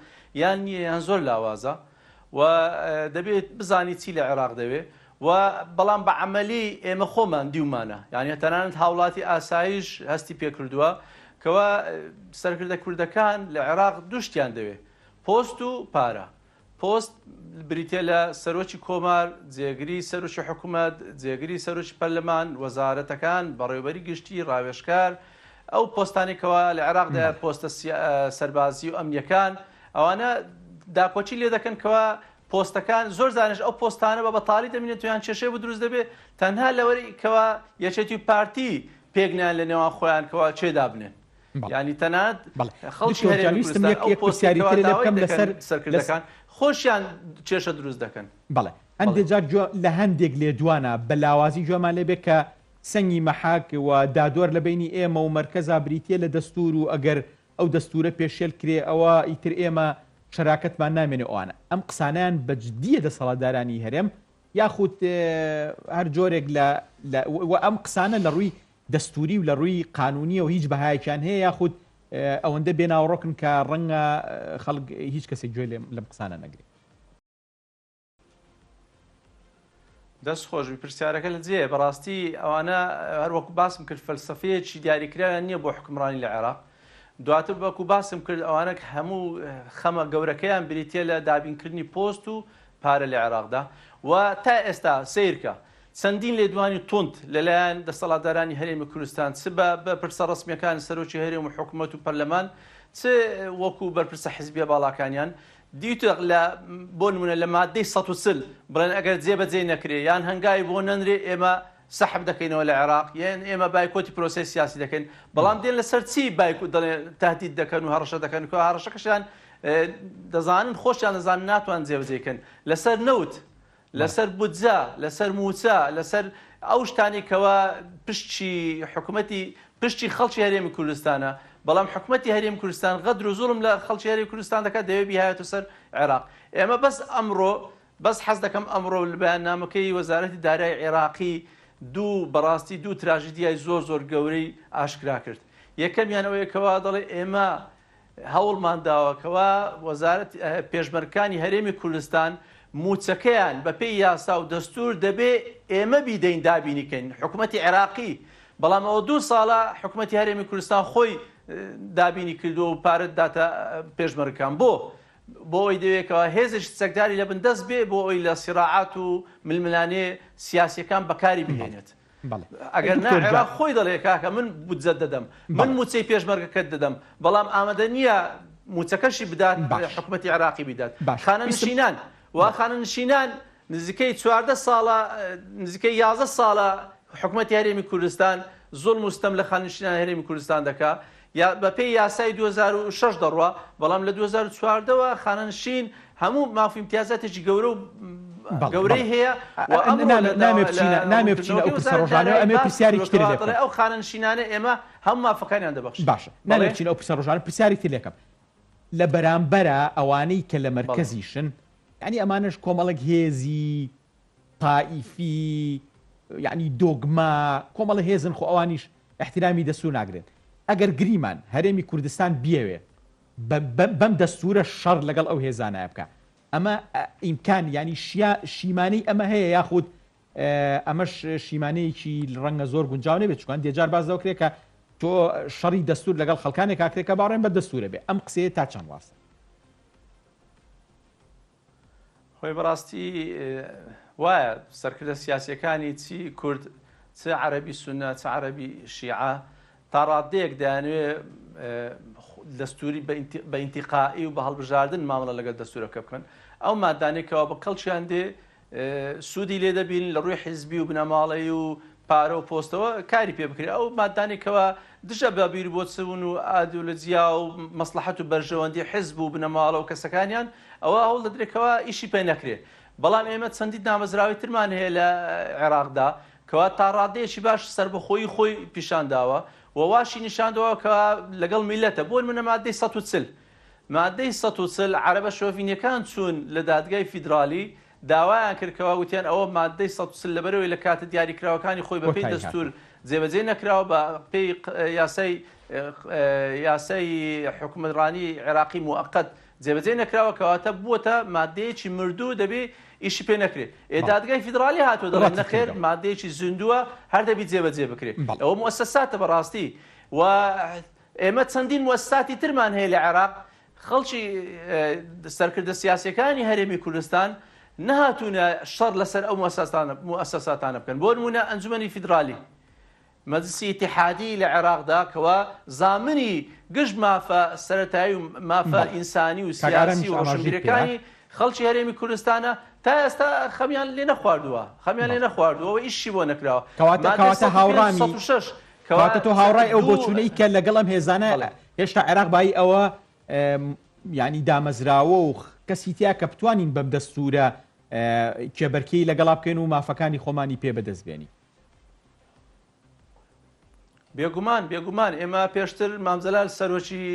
یان نییە یان زۆر لاوازە و دەبێت بزانی چی لە عێراق دەوێ و بەڵام بە عەمەلی ئێمە خۆمان دیومانە یعنی تەنانەت هاوڵاتی ئاسایش هەستی پێکردووە کەوا سەرکردە کوردەکان لە عێراق دوشتیان دەوێ پۆست و پارە پۆست بریتیە لە سەرۆکی کۆمار، جێگری سەرۆکی حکومەت، جێگری سەرۆکی پەرلەمان، وەزارەتەکان، بەڕێوەبەری گشتی، ڕاوێژکار، ئەو پۆستانەی کەوا لە عێراقدایە پۆستە سەربازی و ئەمنیەکان، ئەوانە داکۆکی لێ دەکەن کەوا پۆستەکان زۆر جارانیش ئەو پۆستانە بە بەتاڵی دەمینێت یان کێشەی بۆ دروست دەبێت تەنها لەوەری کەوا یەکێتی و پارتی پێک نایەن لە نێوان خۆیان کەوا کێ دابنێن. یانی تەنانەت خەڵکی هەرێمی کوردستان ئەو پۆستەی کەوا داوای دەکەن سەرکردەکان خۆشیان کێشە دروست دەکەن. بەڵێ هەندێک جار گوێ لە هەندێک لێدوانە بە لاوازی گوێمان لێ بێ کە سەنگی مەحەک و دادوەر لە بەینی ئێمە و مەرکەزا بریتیە لە دەستوور و ئەگەر ئەو دەستوورە پێشێل کرێ ئەوە ئیتر ئێمە شەراکەتمان نامێنێ ئەوانە ئەم قسانەیان بە جدیە دەسەڵاتدارانی هەرێم یاخود هەر جۆرێک لە و ئەم قسانە لە ڕووی دەستووری و لە ڕووی قانونیەوە هیچ بەهایەکیان هەیە یاخود ئەوەندە بێناوەڕۆکن کە ڕەنگە خەڵک هیچ کەسێک گوێ لەم قسانە نەگرێت. دەست خۆشبی پرسیارەکە لە جێیە بەڕاستی ئەوانە هەروەکو باسم کرد فەلسفەیەکی دیاریکراویان نییە بۆ حکومڕانی لە عێراق دواتر وەکو باسم کرد ئەوانە هەموو خەمە گەورەکەیان بریتە لە دابینکردنی پۆست و پارە لە عێراقدا و تا ئێستا سیرکە چەندین لێدوانی توند لەلایەن دەسەڵاتدارانی هەرێمی کوردستان چ بە بەرپرسە ڕەسمییەکان سەرۆکی هەرێم و حکومەت و پەرلەمان چ وەکو بەرپرسە حزبیە باڵاکانیان دیتە لە بۆ نمونە لە مادەی 140 بڵێن ئەگەر جێبەجێ نەکرێ یان هەنگاوی بۆ نەنرێ ئێمە سەحب دەکەینەوە لە عێراق یان ئێمە بایکۆتی پرۆسەی سیاسی دەکەین بەڵام دێن لەسەر چی بایکۆت دەڵێن تهدید دەکەن و هەڕەشە دەکەن کە هەڕەشەکەشیان دەزانن خۆشیان دەزانن ناتوان جێبەجێ کەن لەسەر نەوت لەسەر بودجە، لەسەر مووچە، لەسەر ئەو شتانەی کەوا پشتی حکومەتی پشتی خەڵکی هەرێمی کوردستانە، بەڵام حکومەتی هەرێمی کوردستان غەدر و زوڵم لە خەڵکی هەرێمی کوردستان دەکات دەیەوێت بیهاوێتە سەر عێراق. ئێمە بەس ئەمڕۆ بەس حەز دەکەم ئەمڕۆ لە بەیاننامەکەی وەزارەتی دارایی عێراقی دوو بەڕاستی دوو تراژیدیای زۆر زۆر گەورەی ئاشکرا کرد. یەکەمیان ئەوەیە کەوا دەڵێ ئێمە هەوڵمان داوە کەوا وەزارەت پێشمەرگەکانی هەرێمی کوردستان مووچەکەیان بەپێی یاسا و دەستوور دەبێ ئێمە بیدەین دابینی کەین حکومەتی عێراقی بەڵام ئەوە دوو ساڵە حکومەتی هەرێمی کوردستان خۆی دابینی کردووە و پارە داتە پێشمەرگەکان بۆ بۆ ئەوی دەوێتەوە هێزێکی چەکداری لە بن دەست بێ بۆ ئەوی لە سیراعات و ململانێ سیاسیەکان بەکاری بهێنێت. ئەگەر نا عێراق خۆی دەڵێ کاکە من بودجەت دەدەم من موچەی پێشمەرگەکەت دەدەم بەڵام ئامادە نییە موچەکەشی بدات حکومەتی عێراقی بدات خانەنشینان و خانەنشینان نزیکەی 14 ساڵە نزیکەی 11 ساڵە حکومەتی هەرێمی کوردستان زوڵم و ستەم لە خانەنشینان هەرێمی کوردستان دەکا یا بەپێی یاسای 2006 دەڕوا بەڵام لە 2014ەوە خانەنشین هەموو ماف و ئیمتیازاتێکی گەورە و گەورەی هەیە و ئەمڕۆ لە نامێ بچینە نامێ بچینە ئەو پرسە ڕۆژانەوە ئەمێ پرسیارێکی تر لێ بکەم ئەو خانەنشینانە ئێمە هەموو مافەکانیان دەبەخشین باشە نامێ بچینە ئەو پرسە ڕۆژانە پرسیارێکی تر لێکەم لە بەرامبەرە ئەوانەی کە لە مەرکەزیشن یعنی ئەمانەش کۆمەڵێک هێزی تائیفی یعنی دۆگما کۆمەڵە هێزن خۆ ئەوانیش احترامی دەستور ناگرن ئەگەر گریمان هەرێمی کوردستان بیەوێ بەم دەستورە شەڕ لەگەڵ ئەو هێزانە بکا ئەمە ئیمکان یانی شیا شیمانەی ئەمە هەیە یاخود ئەمەش شیمانەیەکی ڕەنگە زۆر گونجاو نەبێت چکان دێجار باز دەوکرێ کە تۆ شەڕی دەستور لەگەڵ خەڵکانێک کاکرێک کە باڕێن بە دەستورە بێ ئەم قسەیە تا چەند ڕاستە؟ خۆی بەڕاستی وایە سەرکردە سیاسیەکانی چی کورد چ عەربی سونە چ عەربی شیعە تا ڕاددەیەک دەیانەوێ دەستوری بە ئینتیقائی و بە هەڵبژاردن مامەڵە لەگەڵ دەستورەکە بکەن ئەو مادانەی کەوا بە کەڵکیان دێ سوودی لێ دەبین لە ڕووی حیزبی و بنەماڵەی و پارە و پۆستەوە کاری پێ بکرێت ئەو مادانەی کەوا دژە بە بیر بۆچوون و ئایدۆلۆجیا و مەسڵەحەت و بەرژەوەندی حیزب و بنەماڵە و کەسەکانیان ئەوە هەوڵ دەدرێت کەوا ئیشی پێ نەکرێت بەڵام ئێمە چەندین دامەزراوەی ترمان هەیە لە عێراقدا کەوا تا ڕادەیەکی باش سەربەخۆیی خۆی پیشان داوە و واشی نیشاندەوە کە لەگەڵ میللەتە بۆ نمونە مادەی 140 مادەی 140 عەرەبە شۆڤینیەکان چوون لە دادگای فیدرالی داوایان کرد کەوا وتیان ئەوە مادەی 140 لەبەرەوەی لە کاتە دیاریکراوەکانی خۆی بەپێی دەستور جێبەجێ نەکراوە بە پێی یاسای یاسای حکومەتڕانی عێراقی موقت جێبەجێ نەکراوە کەواتە بووەتە مادەیەکی مردوو دەبێ ئیشی پێ نەکرێ ئێ دادگای فیدرالی هاتووە دەڵێ نەخێر مادەیەکی زیندووە هەر دەبی جێبەجێ بکرێ ئەوە موسەساتە بەڕاستی و ئێمە چەندین موسەساتی ترمان هەیە لە عێراق خەڵکی سەرکردە سیاسەکانی هەرێمی کوردستان نەهاتوونە شەڕ لەسەر ئەو موسەساتانە بکەن بۆ نمونە ئەنجومەنی فیدرالی مەجلسی ئیتیحادی لە عێراقدا کەوا زامنی گشت مافە سەرەتایی و مافە ئینسانی و سیاسی و ڕۆشنبیرەکانی خەڵکی هەرێمی کوردستانە تا ئێستا خەمیان لێ نەخواردووە خەمیان لێ نەخواردووە و ئیشی بۆ نەکراوە. کەواتە کەواتە هاوڕامی. 106. کەواتە تۆ هاوڕای ئەو بۆچوونەی کە لەگەڵ ئەم هێزانە هێشتا عێراق بایی ئەوە ینی دامەزراوە و کەسی تیا کە بتوانین بەم دەستورە کێبەرکێی لەگەڵا بکەین و مافەکانی خۆمانی پێ بەدەست بێنین. بێگومان بێگومان ئێمە پێشتر مام جەلال سەرۆکی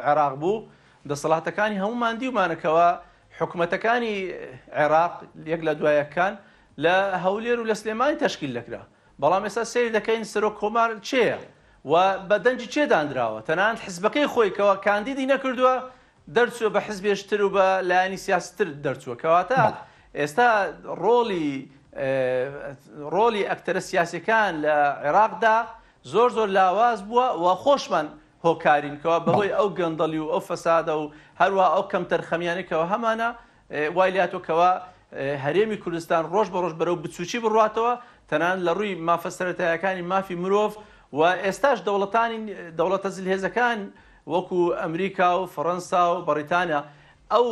عێراق بوو دەسەڵاتەکانی هەمومان دیومانەکەوە حکومەتەکانی عێراق یەک لە دوایەکان لە هەولێر و لە سلێمانی تەشکیل دەکرا بەڵام ئێستا سەیر دەکەین سەرۆک کۆمار چێە و بە دەنگی چێ دانراوە تەنانەت حزبەکەی خۆی کەەوە کاندیدی نەکردووە دەرچووە بە حزبێش تر و بە لایەنی سیاسی تر دەرچووە کەواتە ئێستا ڕۆڵی ڕۆڵی ئەکتەرە سیاسەکان لە عێراقدا زۆر زۆر لاواز بووە و خۆشمان هۆکارین کەەوە بەهۆی ئەو گەندەڵی و ئەو فەسادە و هەروە ئەو کەمتەرخەمیانێکەوە هەمانە وای لاتۆ کەوا هەرێمی کوردستان ڕۆژ بە ڕۆژ بەرەو بچوکی بڕاتەوە تەنان لە ڕووی مافە سەرەتایەکانی مافی مرۆڤ و ئێستاش دەوڵەتانی دەوڵەتە زلهێزەکان وەکو ئەمریکا و فەڕەنسا و بەڕیتانیا ئەو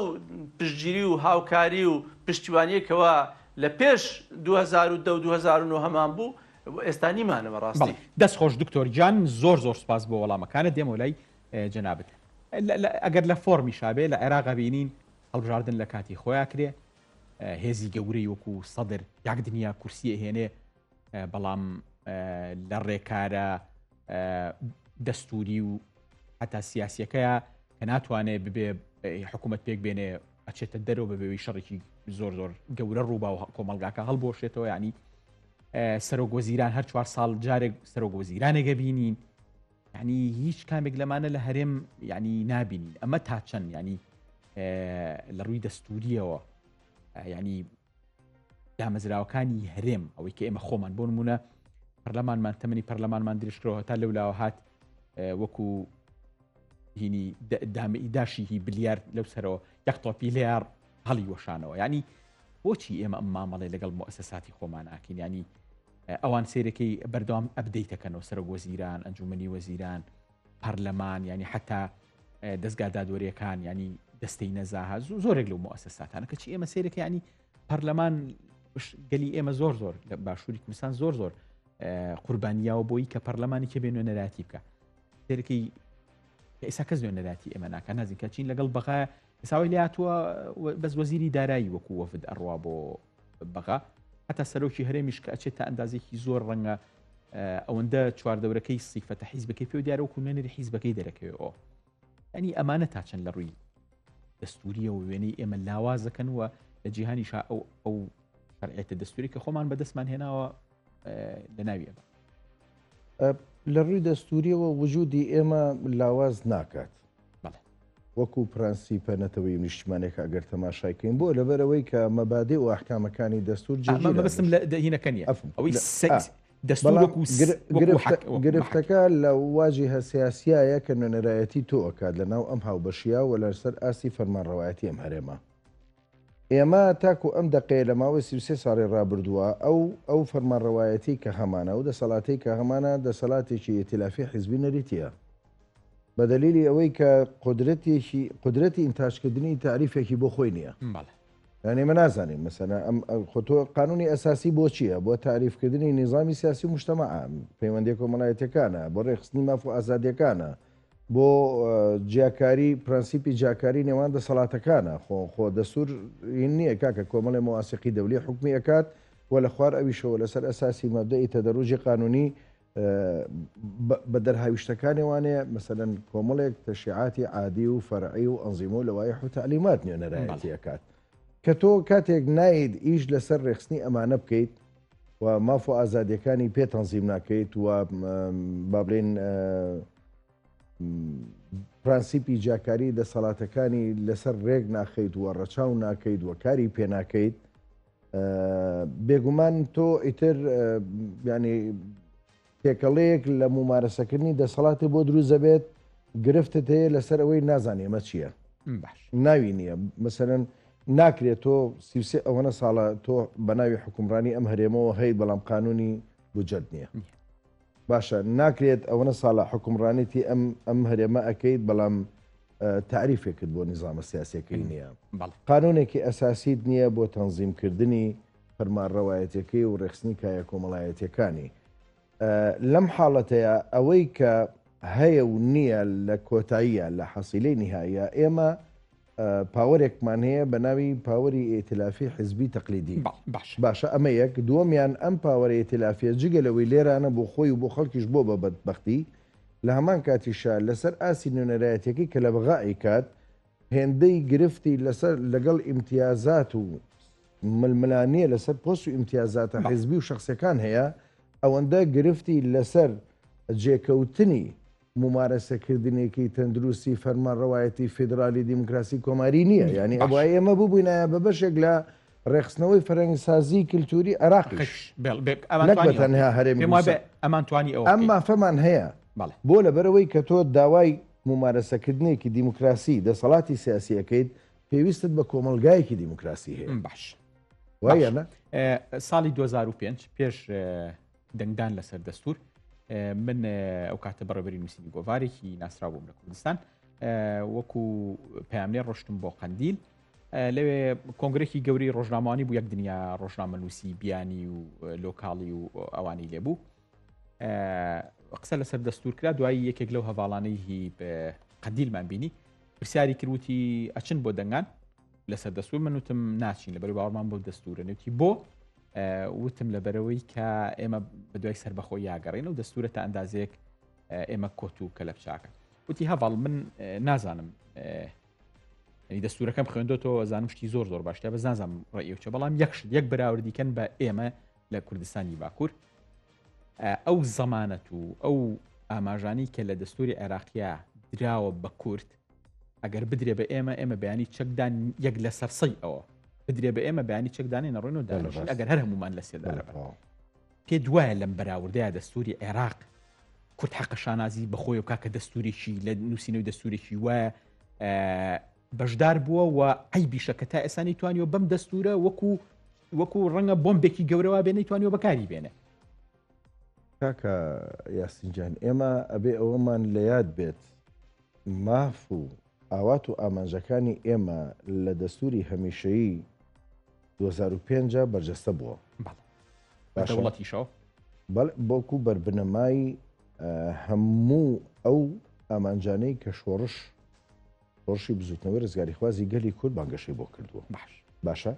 پشتگیری و هاوکاری و پشتیوانیەی کەوا لە پێش 2010 و 2009 هەمان بوو ئێستا نیمانە بەڕاستی. بەڵێ دەست خۆش دکتۆر گیان زۆر زۆر سوپاس بۆ وەڵامەکانت دێمەوە لای جەنابت ئەگەر لە فۆرمیشا بێ لە عێراق بینین هەڵبژاردن لە کاتی خۆیا کرێ هێزی گەورەی وەکو سەدر یاک دنیا کورسی ئەهێنێ بەڵام لە ڕێکارە دەستوری و حتا سیاسیەکەیە کە ناتوانێت ببێ حکوومەت پێک بێنێ ئەچێتە دەرەوە بەبێوی شەڕێکی زۆر زۆر گەورە ڕووبا و کۆمەلگاکە هەڵبۆشێتەوە ینی سەرۆک وەزیران هەر چوار ساڵ جارێک سەرۆک وەزیرانێکە بینین ینی هیچ کامێک لەمانە لە هەرێم ینی نابینین ئەمە تا چەند ینی لە ڕووی دەستوریەوە ینی دامەزراوەکانی هەرێم ئەوەی کە ئێمە خۆمان بۆ نمونە پەرلەمانمان تەمەنی پەرلەمانمان درێژکرەوە هەتا لەولاوە هات وەکو هینی دامەئیداشی هی بلیار لەو سەرەوە یەک تۆپی لێیار هەڵی وەشانەوە ینی بۆچی ئێمە ئەم مامەڵێ لەگەڵ مؤسساتی خۆمان ناکەین ینی ئەوان سیرەکەی بەردەوام ئەبدەیتەکەنەوە سەرۆک وەزیران ئەنجومنی وەزیران پەرلەمان ینی حتا دەستگا دادوەریەکان ینی دەستەی نەزاها زۆرێک لەو مؤسساتانە کەچی ئێمە سیرەکە ینی پەرلەمان گەلی ئێمە زۆر زۆر لە باشووری کوردستان زۆر زۆر قوربانیاوە بۆی کە پەرلەمانی کە بێ نوێنەراتی بکە سێرەکەی ئێستا کەس نوێنەراتی ئێمە ناکە نازین کە چین لەگەڵ بەغا ئێساوی لاتوە بەس وەزیری دارایی وەکو وەفد ئەڕوا بۆ بەغا هەتا سەرۆکی هەرێمیش کە ئەچێت تا ئەندازێکی زۆر ڕەنگە ئەوەندە چواردەورەکەی سیفەتە حیزبەکەی پێ دیارە وەکو نوێنەری حیزبەکەی دەرەکەوێەوە ئەنی ئەمانە تا چەند لە ڕووی دەستوریەوە وێنەی ئێمە لاواز دەکەن و لە جیهانیشا ئەو ئەو شەرعیەتە دەستوری کە خۆمان بەدەستمان هێناوە لە ناوی ئەبا. لە ڕووی دەستوریەوە وجودی ئێمە لاواز ناکات. وەکو پرەنسیپە نەتەوەیی و نیشتیمانیەکە ئەگەر تەماشای کەین بۆ لەبەرئەوەی کە مەبادئ و ئەحکامەکانی دەستور جێگیرە. مەبەستم لە هینەکە نیە ئەوەی دەستور وەکو گرفتەکە لە واجیهە سیاسیایە کە نوێنەرایەتی تۆ ئەکات لە ناو ئەم هاوبەشیە و لەسەر ئاستی فەرمانڕەوایەتی ئەم هەرێمە. ئێمە تاکو ئەم دەقەیە لە ماوەی 33 ساڵی ڕابردووە ئەو ئەو فەرمانڕەوایەتی کە هەمانە و دەسەڵاتەی کە هەمانە دەسەڵاتێکی ئیتیلافی حیزبی نەریتیە. بە دەلیلی ئەوەی کە قودرەتێکی قودرەتی ئینتاجکردنی تاریفێکی بۆ خۆی نییە. بەڵێ. یانی ئێمە نازانین مەسەلەن ئەم خۆ تۆ قانونی ئەساسی بۆ چییە؟ بۆ تاریفکردنی نیزامی سیاسی و مجتەمەعە، پەیوەندیە کۆمەڵایەتیەکانە، بۆ ڕێکخستنی ماف و ئازادیەکانە، بۆ جیاکاری پرەنسیپی جیاکاری نێوان دەسەڵاتەکانە. خۆ خۆ دەستور هین نییە کاکە کۆمەڵێ مەواسیقی دەولی حوکمی ئەکات و لە خوار ئەویشەوە لەسەر ئەساسی مەبدەئی تەدەروجی قانونی بە دەرهاویشتەکانی وانەیە مەسەلەن کۆمەڵێک تەشیعاتی عادی و فەرعی و ئەنزیمە و لەوایح و تەعلیمات نوێنەرایەتی ئەکات کە تۆ کاتێک نایت ئیش لەسەر ڕێخستنی ئەمانە بکەیت و ماف و ئازادیەکانی پێ تەنزیم ناکەیت و با بڵێن پرەنسیپی جیاکاری دەسەڵاتەکانی لەسەر ڕێک ناخەیت و ڕەچاو ناکەیت و کاری پێ ناکەیت بێگومان تۆ ئیتر ینی تێکەڵەیەک لە ممارەسەکردنی دەسەڵاتی بۆ دروست دەبێت گرفتت هەیە لەسەر ئەوەی نازانێ ئەمە چییە باش ناوی نییە مەسەرەن ناکرێت تۆ سیسێ ئەوەنە ساڵە تۆ بە ناوی حکومڕانی ئەم هەرێمەوە هەیە بەڵام قانونی بجد نییە باشە ناکرێت ئەوەنە ساڵە حوکمڕانیتی ئەم ئەم هەرێمە ئەکەیت بەڵام تاریفێکت بۆ نیزامە سیاسەکەی نییە قانونێکی ئەساسیت نییە بۆ تەنزیمکردنی فەرمانڕەوایەتەکەی و ڕێخستنی کایە کۆمەڵایەتەکانی. لەم حاڵەتەیا ئەوەی کە هەیە و نییە لە کۆتاییە لە حەسیلەی نیهاییە ئێمە پاوەرێکمان هەیە بە ناوی پاوەری ئیتلافی حزبی تەقلیدی باش باشە ئەمە یەک دووەمیان ئەم پاوەرە ئیتلافیە جگە لەوەی لێرانە بۆ خۆی و بۆ خەڵکیش بۆ بە بەدبەختی لە هەمان کاتیشا لەسەر ئاستی نوێنەرایەتیەکەی کە لە بەغا ئەیکات هێندەی گرفتی لەسەر لەگەڵ ئیمتیازات و ململانێ لەسەر پۆست و ئیمتیازاتە حیزبی و شەخسیەکان هەیە، ئەوەندە گرفتی لەسەر جێکەوتنی مومارەسەکردنێکی تەندروستی فەرمانڕەوایەتی فیدرالی دیموکراسی کۆماری نییە. یانی ئەبوایە ئێمە ببووینایە بە بەشێک لە ڕێکخستنەوەی فەرەنگسازی کلتوری عێراقیش نەک بە تەنها هەرێمی کوردستان. ئەم مافەمان هەیە. بۆ لەبەرئەوەی کە تۆ داوای مومارەسەکردنێکی دیموکراسی دەسەڵاتی سیاسی ئەکەیت پێویستت بە کۆمەڵگایەکی دیموکراسی هەیە. باش. وایە نا؟ ساڵی 2005 پێش دەنگدان لەسەر دەستور من ئەو کاتە بەڕێبەری نووسینی گۆڤارێکی ناسراو بووم لە کوردستان وەکو پامنێ ڕۆشتم بۆ قەندیل لەوێ کۆنگرێکی گەوری ڕۆژنامەوانی بوو یەک دنیا ڕۆژنامەنووسی بیانی و لۆکاڵی و ئەوانی لێبوو قسە لەسەر دەستور کرا دوایی یەکێک لەو هەواڵانەی هی قەدیلمان بینی پرسیاری کروتی ئەچن بۆ دەنگان لەسەر دەستور من وتم ناچین لەبەر باوەڕمان بۆ دەستورە نوتی بۆ وتم لەبەرەوەی کە ئێمە بە دوای سربەخۆ یاگەڕین و دەستورە تا ئەندازێک ئێمە کۆت و کەلەپ چاکە وتی هەواڵ من نازانم دەستورەکەم خوێندۆتەوە زانم شتی زۆر زۆر باشتە بە نازانم ڕێیوچە بەڵام یەکشت یەک بەراوردیکەن بە ئێمە لە کوردستانی باکوور ئەو زەمانەت و ئەو ئاماژانەی کە لە دەستوری عێراقیا دراوە بە کورد ئەگەر بدرێ بە ئێمە ئێمە بەیانی چەکدان یەک لە سەرسەی ئەوە بدرێ بە ئێمە بەیانی چەکدانێ نەڕۆین و دانیشین ئەگەر هەر هەمومان لە سێدارە بن پێ دوایە لەم بەراوردەیە دەستوری عێراق کورد حەقە شانازی بەخۆی بکا کە دەستورێکی لە نووسینەوەی دەستورێکی وایە بەشدار بووە و عەیبیشە کە تا ئێستا نەیتوانیوە بەم دەستورە وەکو وەکو ڕەنگە بۆمبێکی گەورەوا بێ نەیتوانیوە بەکاری بێنێ. کاکە یاسین جان ئێمە ئەبێ ئەوەمان لە یاد بێت ماف و ئاوات و ئامانجەکانی ئێمە لە دەستوری هەمیشەیی 2005 بەرجەستە بووە بەڵێ دەوڵەتیشەوە بەڵێ بۆکو بەربنەمای هەموو ئەو ئامانجانەی کە شۆڕش شۆڕشی بزوتنەوەی ڕزگاریخوازی گەلی کورد بانگەشەی بۆ کردووە باش باشە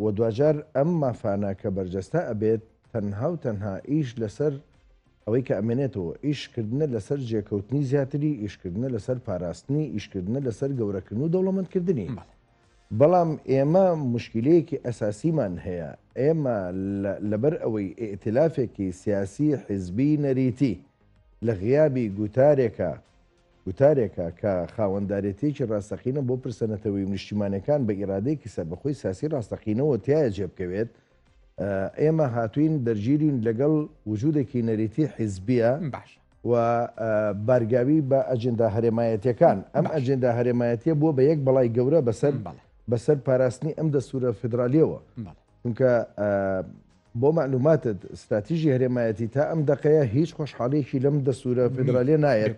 و دواجار ئەم مافانە کە بەرجەستە ئەبێت تەنها و تەنها ئیش لەسەر ئەوەی کە ئەمێنێتەوە ئیشکردنە لەسەر جێکەوتنی زیاتری ئیشکردنە لەسەر پاراستنی ئیشکردنە لەسەر گەورەکردن و دەوڵەمەندکردنی بەڵام ئێمە مشکلەیەکی ئەساسیمان هەیە ئێمە لەبەر ئەوەی ئیتلافێکی سیاسی حیزبی نەریتی لە غیابی گوتارێکە گوتارێکە کە خاوەندارێتییەکی ڕاستەقینە بۆ پرسە نەتەوەیی و نیشتیمانیەکان بە ئیرادەیەکی سەربەخۆی سیاسی ڕاستەقینەوە تیایا جێبکەوێت، ئێمە هاتووین دەرگیرین لەگەڵ وجودێکی نەریتی حیزبیە و بارگاوی بە ئەجندا هەرێمایەتیەکان. ئەم ئەجندا هەرێمایەتیە بووە بە یەک بەڵای گەورە بەسەر بەسەر پاراستنی ئەم دەستورە فیدرالیەوە. چونکە بۆ مەعلوماتت ستراتیژی هەرێمایەتی تا ئەم دەقەیە هیچ خۆشحاڵیەکی لەم دەستورە فیدرالیە نایەت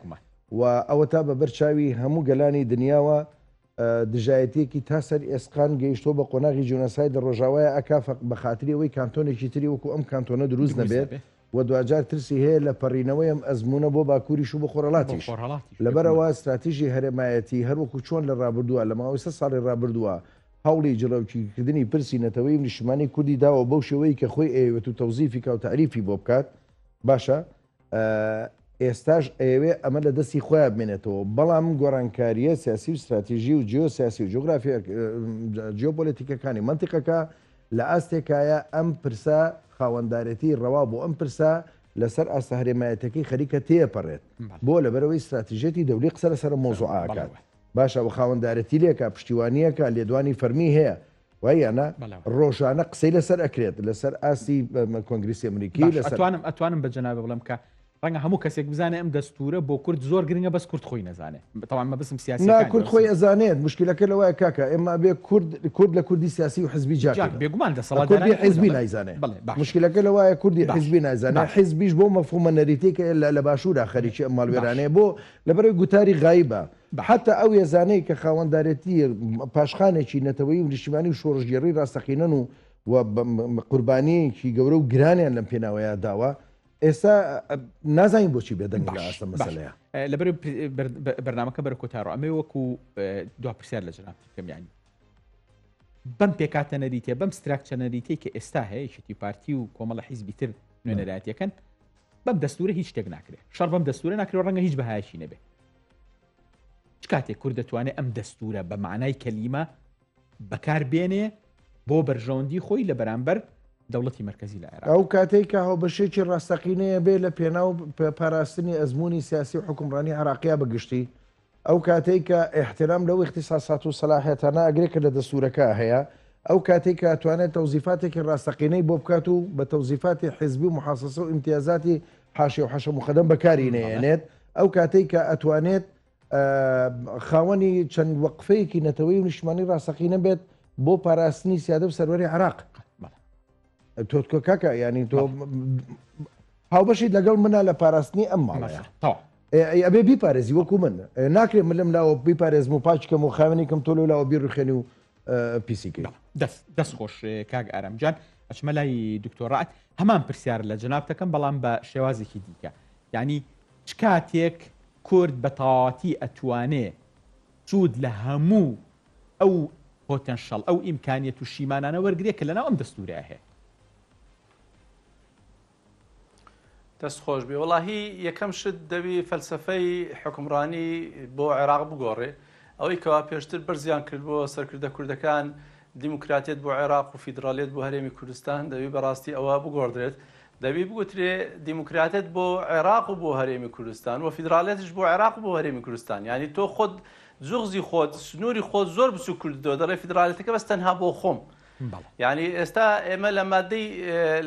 و ئەوەتا بە بەر چاوی هەموو گەلانی دنیاوە دژایەتیەکی تا سەر ئێسقان گەیشتووە بە قۆناغی جینۆساید لە ڕۆژاوایە ئەکا بە خاتری ئەوەی کانتۆنێکی تری وەکو ئەم کانتۆنە دروست نەبێت و دواجار ترسی هەیە لە پەڕینەوەی ئەم ئەزموونە بۆ باکووریش و بۆ خۆرهەڵاتیش. لەبەرئەوە ستراتیژی هەرێمایەتی هەروەکو چۆن لە ڕابردووە لە ماوەی سەد ساڵی ڕابردووە هەوڵی جڵەوگیرکردنی پرسی نەتەوەیی و نیشتمانی کوردی داوە بەو شێوەی کە خۆی ئەیەوێت و تەوزیفی کا و تەعریفی بۆ بکات باشە ئێستاش ئەیەوێ ئەمە لە دەستی خۆیان بمێنێتەوە بەڵام گۆڕانکارییە سیاسی و ستراتیژی و جیۆسیاسی و جوگرافی جیۆپۆلەتیکەکانی مەنتیقەکە لە ئاستێکایە ئەم پرسە خاوەندارێتی ڕەوا بۆ ئەم پرسە لەسەر ئاستە هەرێمایەتەکەی خەریکە تێپەڕێت بۆ لەبەرەوەی ستراتیژیەتی دەولی قسە لەسەر ئەم مەوزوعە ئەکات باشە و خاوەندارێتی لێکا پشتیوانیەکە لێدوانی فەرمی هەیە وایە نا ڕۆژانە قسەی لەسەر ئەکرێت لەسەر ئاستی کۆنگریسی ئەمریکی لەسەر ئەتوانم ئەتوانم بە جەنابە بڵێم کە ڕەنگە هەموو کەسێک بزانێ ئەم دەستورە بۆ کورد زۆر گرنگە بەس کورد خۆی نەزانێ تەوان مەبەستم سیاسی نا کورد خۆی ئەزانێت مشکلەکە لەوەیە کاکە ئێمە ئەبێ کورد کورد لە کوردی سیاسی و حزبی جیا جاک بێگومان دەسەڵات کوردی حزبی نایزانێ مشکلەکە لەوایە کوردی حزبی نایزانێ حزبیش بۆ مەفهومە نەریتێکە لە باشوورا خەریکی ئەم ماڵوێرانەیە بۆ لەبەرەوەی گوتاری غایبە حەتا ئەو هێزانەی کە خاوەندارێتی پاشخانێکی نەتەوەیی و نیشتیمانی و شۆڕشگێڕی ڕاستەقینەن و و قوربانیەکی گەورە و گرانیان لەم پێناوەیە داوە ئێستا نازانین بۆچی بێدەنگ لە ئاستە مەسەلەیە. لەبەر بەرنامەکە بەرە کۆتارۆ ئەمێ وەکو دو پرسیار لە جەنابتی بکەم یعنی بەم پێکاتە نەریتێ بەم structure نەریتەی کە ئێستا هەیە یەکێتی پارتی و کۆمەڵە حیزبی تر نوێنەرایەتیەکەن بەم دەستورە هیچ شتێک ناکرێت شەڕ بەم دەستورە ناکرێت ڕەنگە هیچ بەهایەکی نەبێ چ کاتێک کورد دەتوانێت ئەم دەستورە بە معنای کەلیمە بەکار بێنێ بۆ بەرژەوەندی خۆی لە بەرامبەر دەوڵەتی مەرکەزی لە عێراق. ئەو کاتەی کە هاوبەشیەکی ڕاستەقینەیە بێ لە پێناو پاراستنی ئەزموونی سیاسی و حوکمڕانی عێراقیا بە گشتی، ئەو کاتەی کە ئیحترام لەو ئیختیساسات و سەلاحیەتانە ئەگرێ کە لە دەستوورەکە هەیە، ئەو کاتەی کە ئەتوانێت تەوزیفاتێکی ڕاستەقینەی بۆ بکات و بە تەوزیفاتی حیزبی و موحاسەسە و ئیمتیازاتی حاشیە و حەشەم و خەدەم بەکاری نەیەنێت، ئەو کاتەی کە ئەتوانێت خاوەنی چەند وەقفەیەکی نەتەوەی و نیشتمانی ڕاستەقینە بێت بۆ پاراستنی سیادە و سەروەری عراق تۆ کاکە ینی تۆ هاوبەشیت لەگەڵ منە لە پاراستنی ئەم ماڵەیە ئەبێ بیپارێزی وەکو من ناکرێت ملم لاوە بیپارێزم و پاچکەم و خاوێنێکم تۆ لاوە بیڕوخێنی و پیسیکەی دەست دەست خۆش کاک ئارام جان ئەچمە لای دکتۆرات هەمان پرسیار لە جەنابتەکەم بەڵام بە شێوازێکی دیکە یعنی چ کاتێک کورد بە تەواوەتی ئەتوانێ سوود لە هەموو ئەو پۆتەنشەڵ، ئەو ئیمکانیەت و شیمانانە وەرگرێ کە لەناو ئەم دەستوورەیا هەیە؟ دەست خۆش بێ وەڵاهی یەکەم شت دەبی فەلسەفەی حوکمڕانی بۆ عێراق بگۆڕێ ئەوەی کەوا پێشتر بەرزیان کردبووە سەرکردە کوردەکان دیموکراتیەت بۆ عێراق و فیدرالیەت بۆ هەرێمی کوردستان دەبی بەڕاستی ئەوە بگۆڕدرێت دەبی بگوترێ دیموکراتیەت بۆ عێراق و بۆ هەرێمی کوردستان و فیدرالیەتش بۆ عێراق و بۆ هەرێمی کوردستان یعنی تۆ خۆت جوغزی خۆت سنووری خۆت زۆر بچوو کردەوە دەڵێ فیدرالیەتەکە بەس تەنها بۆ خۆم یعنی ئێستا ئێمە لە مادەی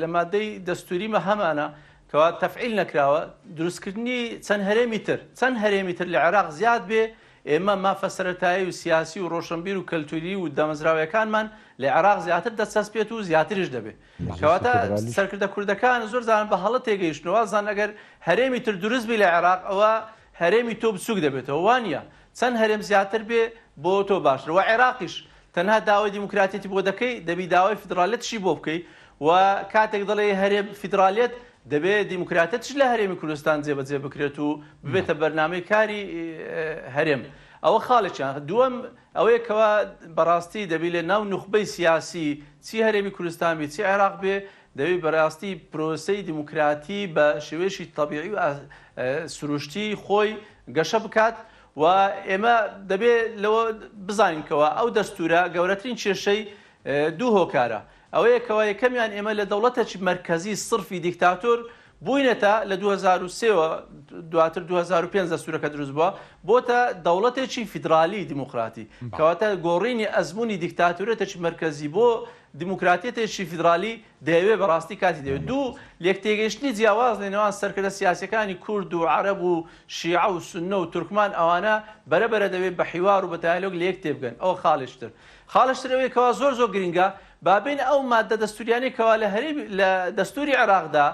لە مادەی دەستوریمە هەمانە کەوا تەفعیل نەکراوە دروستکردنی چەند هەرێمی تر چەند هەرێمی تر لە عێراق زیاد بێ ئێمە مافە سەرەتایی و سیاسی و ڕۆشنبیر و کەلتوری و دامەزراوەکانمان لە عێراق زیاتر دەچەسپێت و زیاتریش دەبێت. کەواتە سەرکردە کوردەکان زۆر جاران بە هەڵە تێگەیشتن و وازان ئەگەر هەرێمی تر دروست بی لە عێراق ئەوە هەرێمی تۆ بچووک دەبێتەوە وانە چەند هەرێم زیاتر بێ بۆ تۆ باشتر و عێراقیش تەنها داوای دیموکراتیەتی بۆ دەکەی دەبی داوای فیدرالیەتشی بۆ بکەی و کاتێک دەڵێ هەرێم فیدرالیەت دەبێ دیموکراتیەتش لە هەرێمی کوردستان جێبەجێ بکرێت و ببێتە بەرنامەی کاری هەرێم ئەوە خاڵێکیان دووەم ئەوەیە کەوا بەڕاستی دەبی لە ناو نوخبەی سیاسی چی هەرێمی کوردستان بی چی عێراق بێ دەبی بەراستی پرۆسەی دیموکراتی بە شێوەیەکی تەبیعی و سروشتی خۆی گەشە بکات و ئێمە دەبێ لەوە بزانین کەوا ئەو دەستورە گەورەترین کێشەی دوو هۆکارە ئەوەیە کەوا یەکەمیان ئێمە لە دەوڵەتێکی مەرکەزی سڕفی دیکتاتۆر بووینەتە لە 2003 وە دواتر 2005 دەستورەکە دروست بووە بۆتە دەوڵەتێکی فیدرالی دیموکراتی کەواتە گۆڕینی ئەزموونی دیکتاتۆرێتێکی مەرکەزی بۆ دیموکراتیەتێکی فیدرالی دەیەوێت بەڕاستی کاتی دەوێت دوو لێکتێگەیشتنی جیاواز لە نێوان سەرکردە سیاسیەکانی کورد و عەرەب و شیعە و سوننە و تورکمان ئەوانە بەرە بەرە دەبێت بە حیوار و بە دایالۆگ لەیەک تێبگەن ئەوە خاڵێکی تر خاڵش تر ئەوەیە کەوا زۆر زۆر گرنگە با بێین ئەو ماددە دەستوریانەی کەوا لە هەرێمی لە دەستوری عێراقدا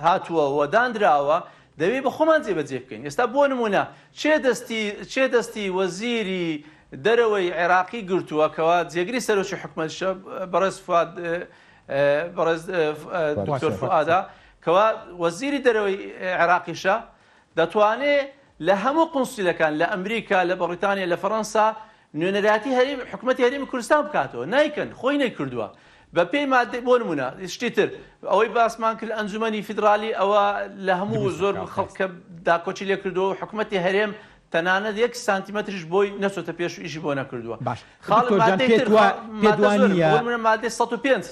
هاتووە و دانراوە دەبێ بە خۆمان جێبەجێ بکەین ئێستا بۆ نمونە چێ دەستی چێ دەستی وەزیری دەرەوەی عێراقی گرتووە کەوا جێگری سەرۆکی حکومەتشە بەڕێز فواد بەڕێز دکتۆر فوئادە کەوا وەزیری دەرەوەی عێراقیشە دەتوانێ لە هەموو قونسیلەکان لە ئەمریکا لە بەڕیتانیا لە فەڕەنسا نوێنەرایەتی هەرێم حکومەتی هەرێمی کوردستان بکاتەوە نایکەن خۆی نەیکردووە بە پێی مادەی بۆ نمونە شتی تر ئەوەی باسمان کرد ئەنجومەنی فیدرالی ئەوە لە هەموو زۆر خەڵکە داکۆکی لێ کردووە و حکومەتی هەرێم تەنانەت یەک سانتیمەتریش بۆی نەچۆتە پێش و ئیشی بۆ نەکردووە باش خاڵ دکتۆر جان مادەی پێت تر وا خاڵ پێت مادە وا زۆرن نییە بۆ نمونە مادەی 105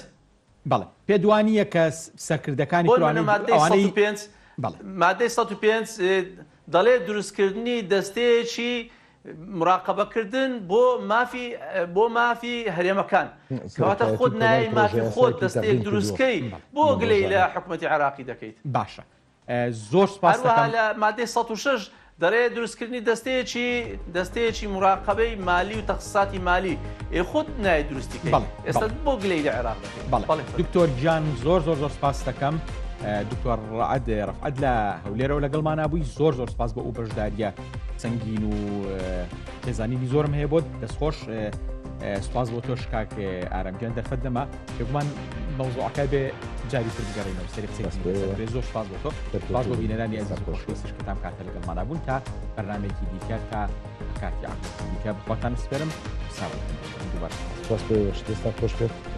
بەڵێ پێت وا نییە کە سەرکردەکانی بۆ تر نمونە ئەوانەی مادەی ئەوانەی 105 بەڵێ مادەی 105 دەڵێ دروستکردنی دەستەیەکی مراقەبەکردن بۆ مافی بۆ مافی هەرێمەکان کەواتە سەرۆکایەتی خۆت کۆمار نایەی مافی خۆت پرۆژەیاسایەکی دەستەیەک تەقدیم کردووە دروستکەی بۆ لەم گلەی لە ڕۆژانە. حکومەتی عێراقی دەکەیت باشە زۆر سپاس هەروەها دەکەم. لە مادەی 106 دەڵێ دروستکردنی دەستەیەکی دەستەیەکی مراقەبەی مالی و تەخسیساتی مالی ئێ خۆت نایەی دروستی کەی بەڵێ ئێستا بەڵێ بۆ گلەی لە عێراق دەکەی بەڵێ بەڵێ فەرموو. دکتۆر گیان زۆر زۆر زۆر سپاس دەکەم دکتۆر ڕەعد ڕەفعەت لە هەولێرەوە لەگەڵمانا بووی زۆر زۆر سپاس بۆ ئەو بەشداریە سەنگین و پێزانینی زۆرم هەیە بۆت دەستخۆش. سپاس بۆ تۆش کاک ئارام گیان دەرفەت نەما بێگومان مەوزوعەکە بێ جاری تر بگەڕێینەوە سەری قسەی زۆر سپاس بۆ تۆ سپاس بۆ بینەرانی ئەزیز و خۆشەویستش کە تام کاتە لەگەڵمانا بوون تا بەرنامەیەکی دیکە تا کاتی عەقڵێکی دیکە بەخواتان سپێرم ساوەتن دووبارە سپاس بۆ ئێوەش دەستان خۆش بێت.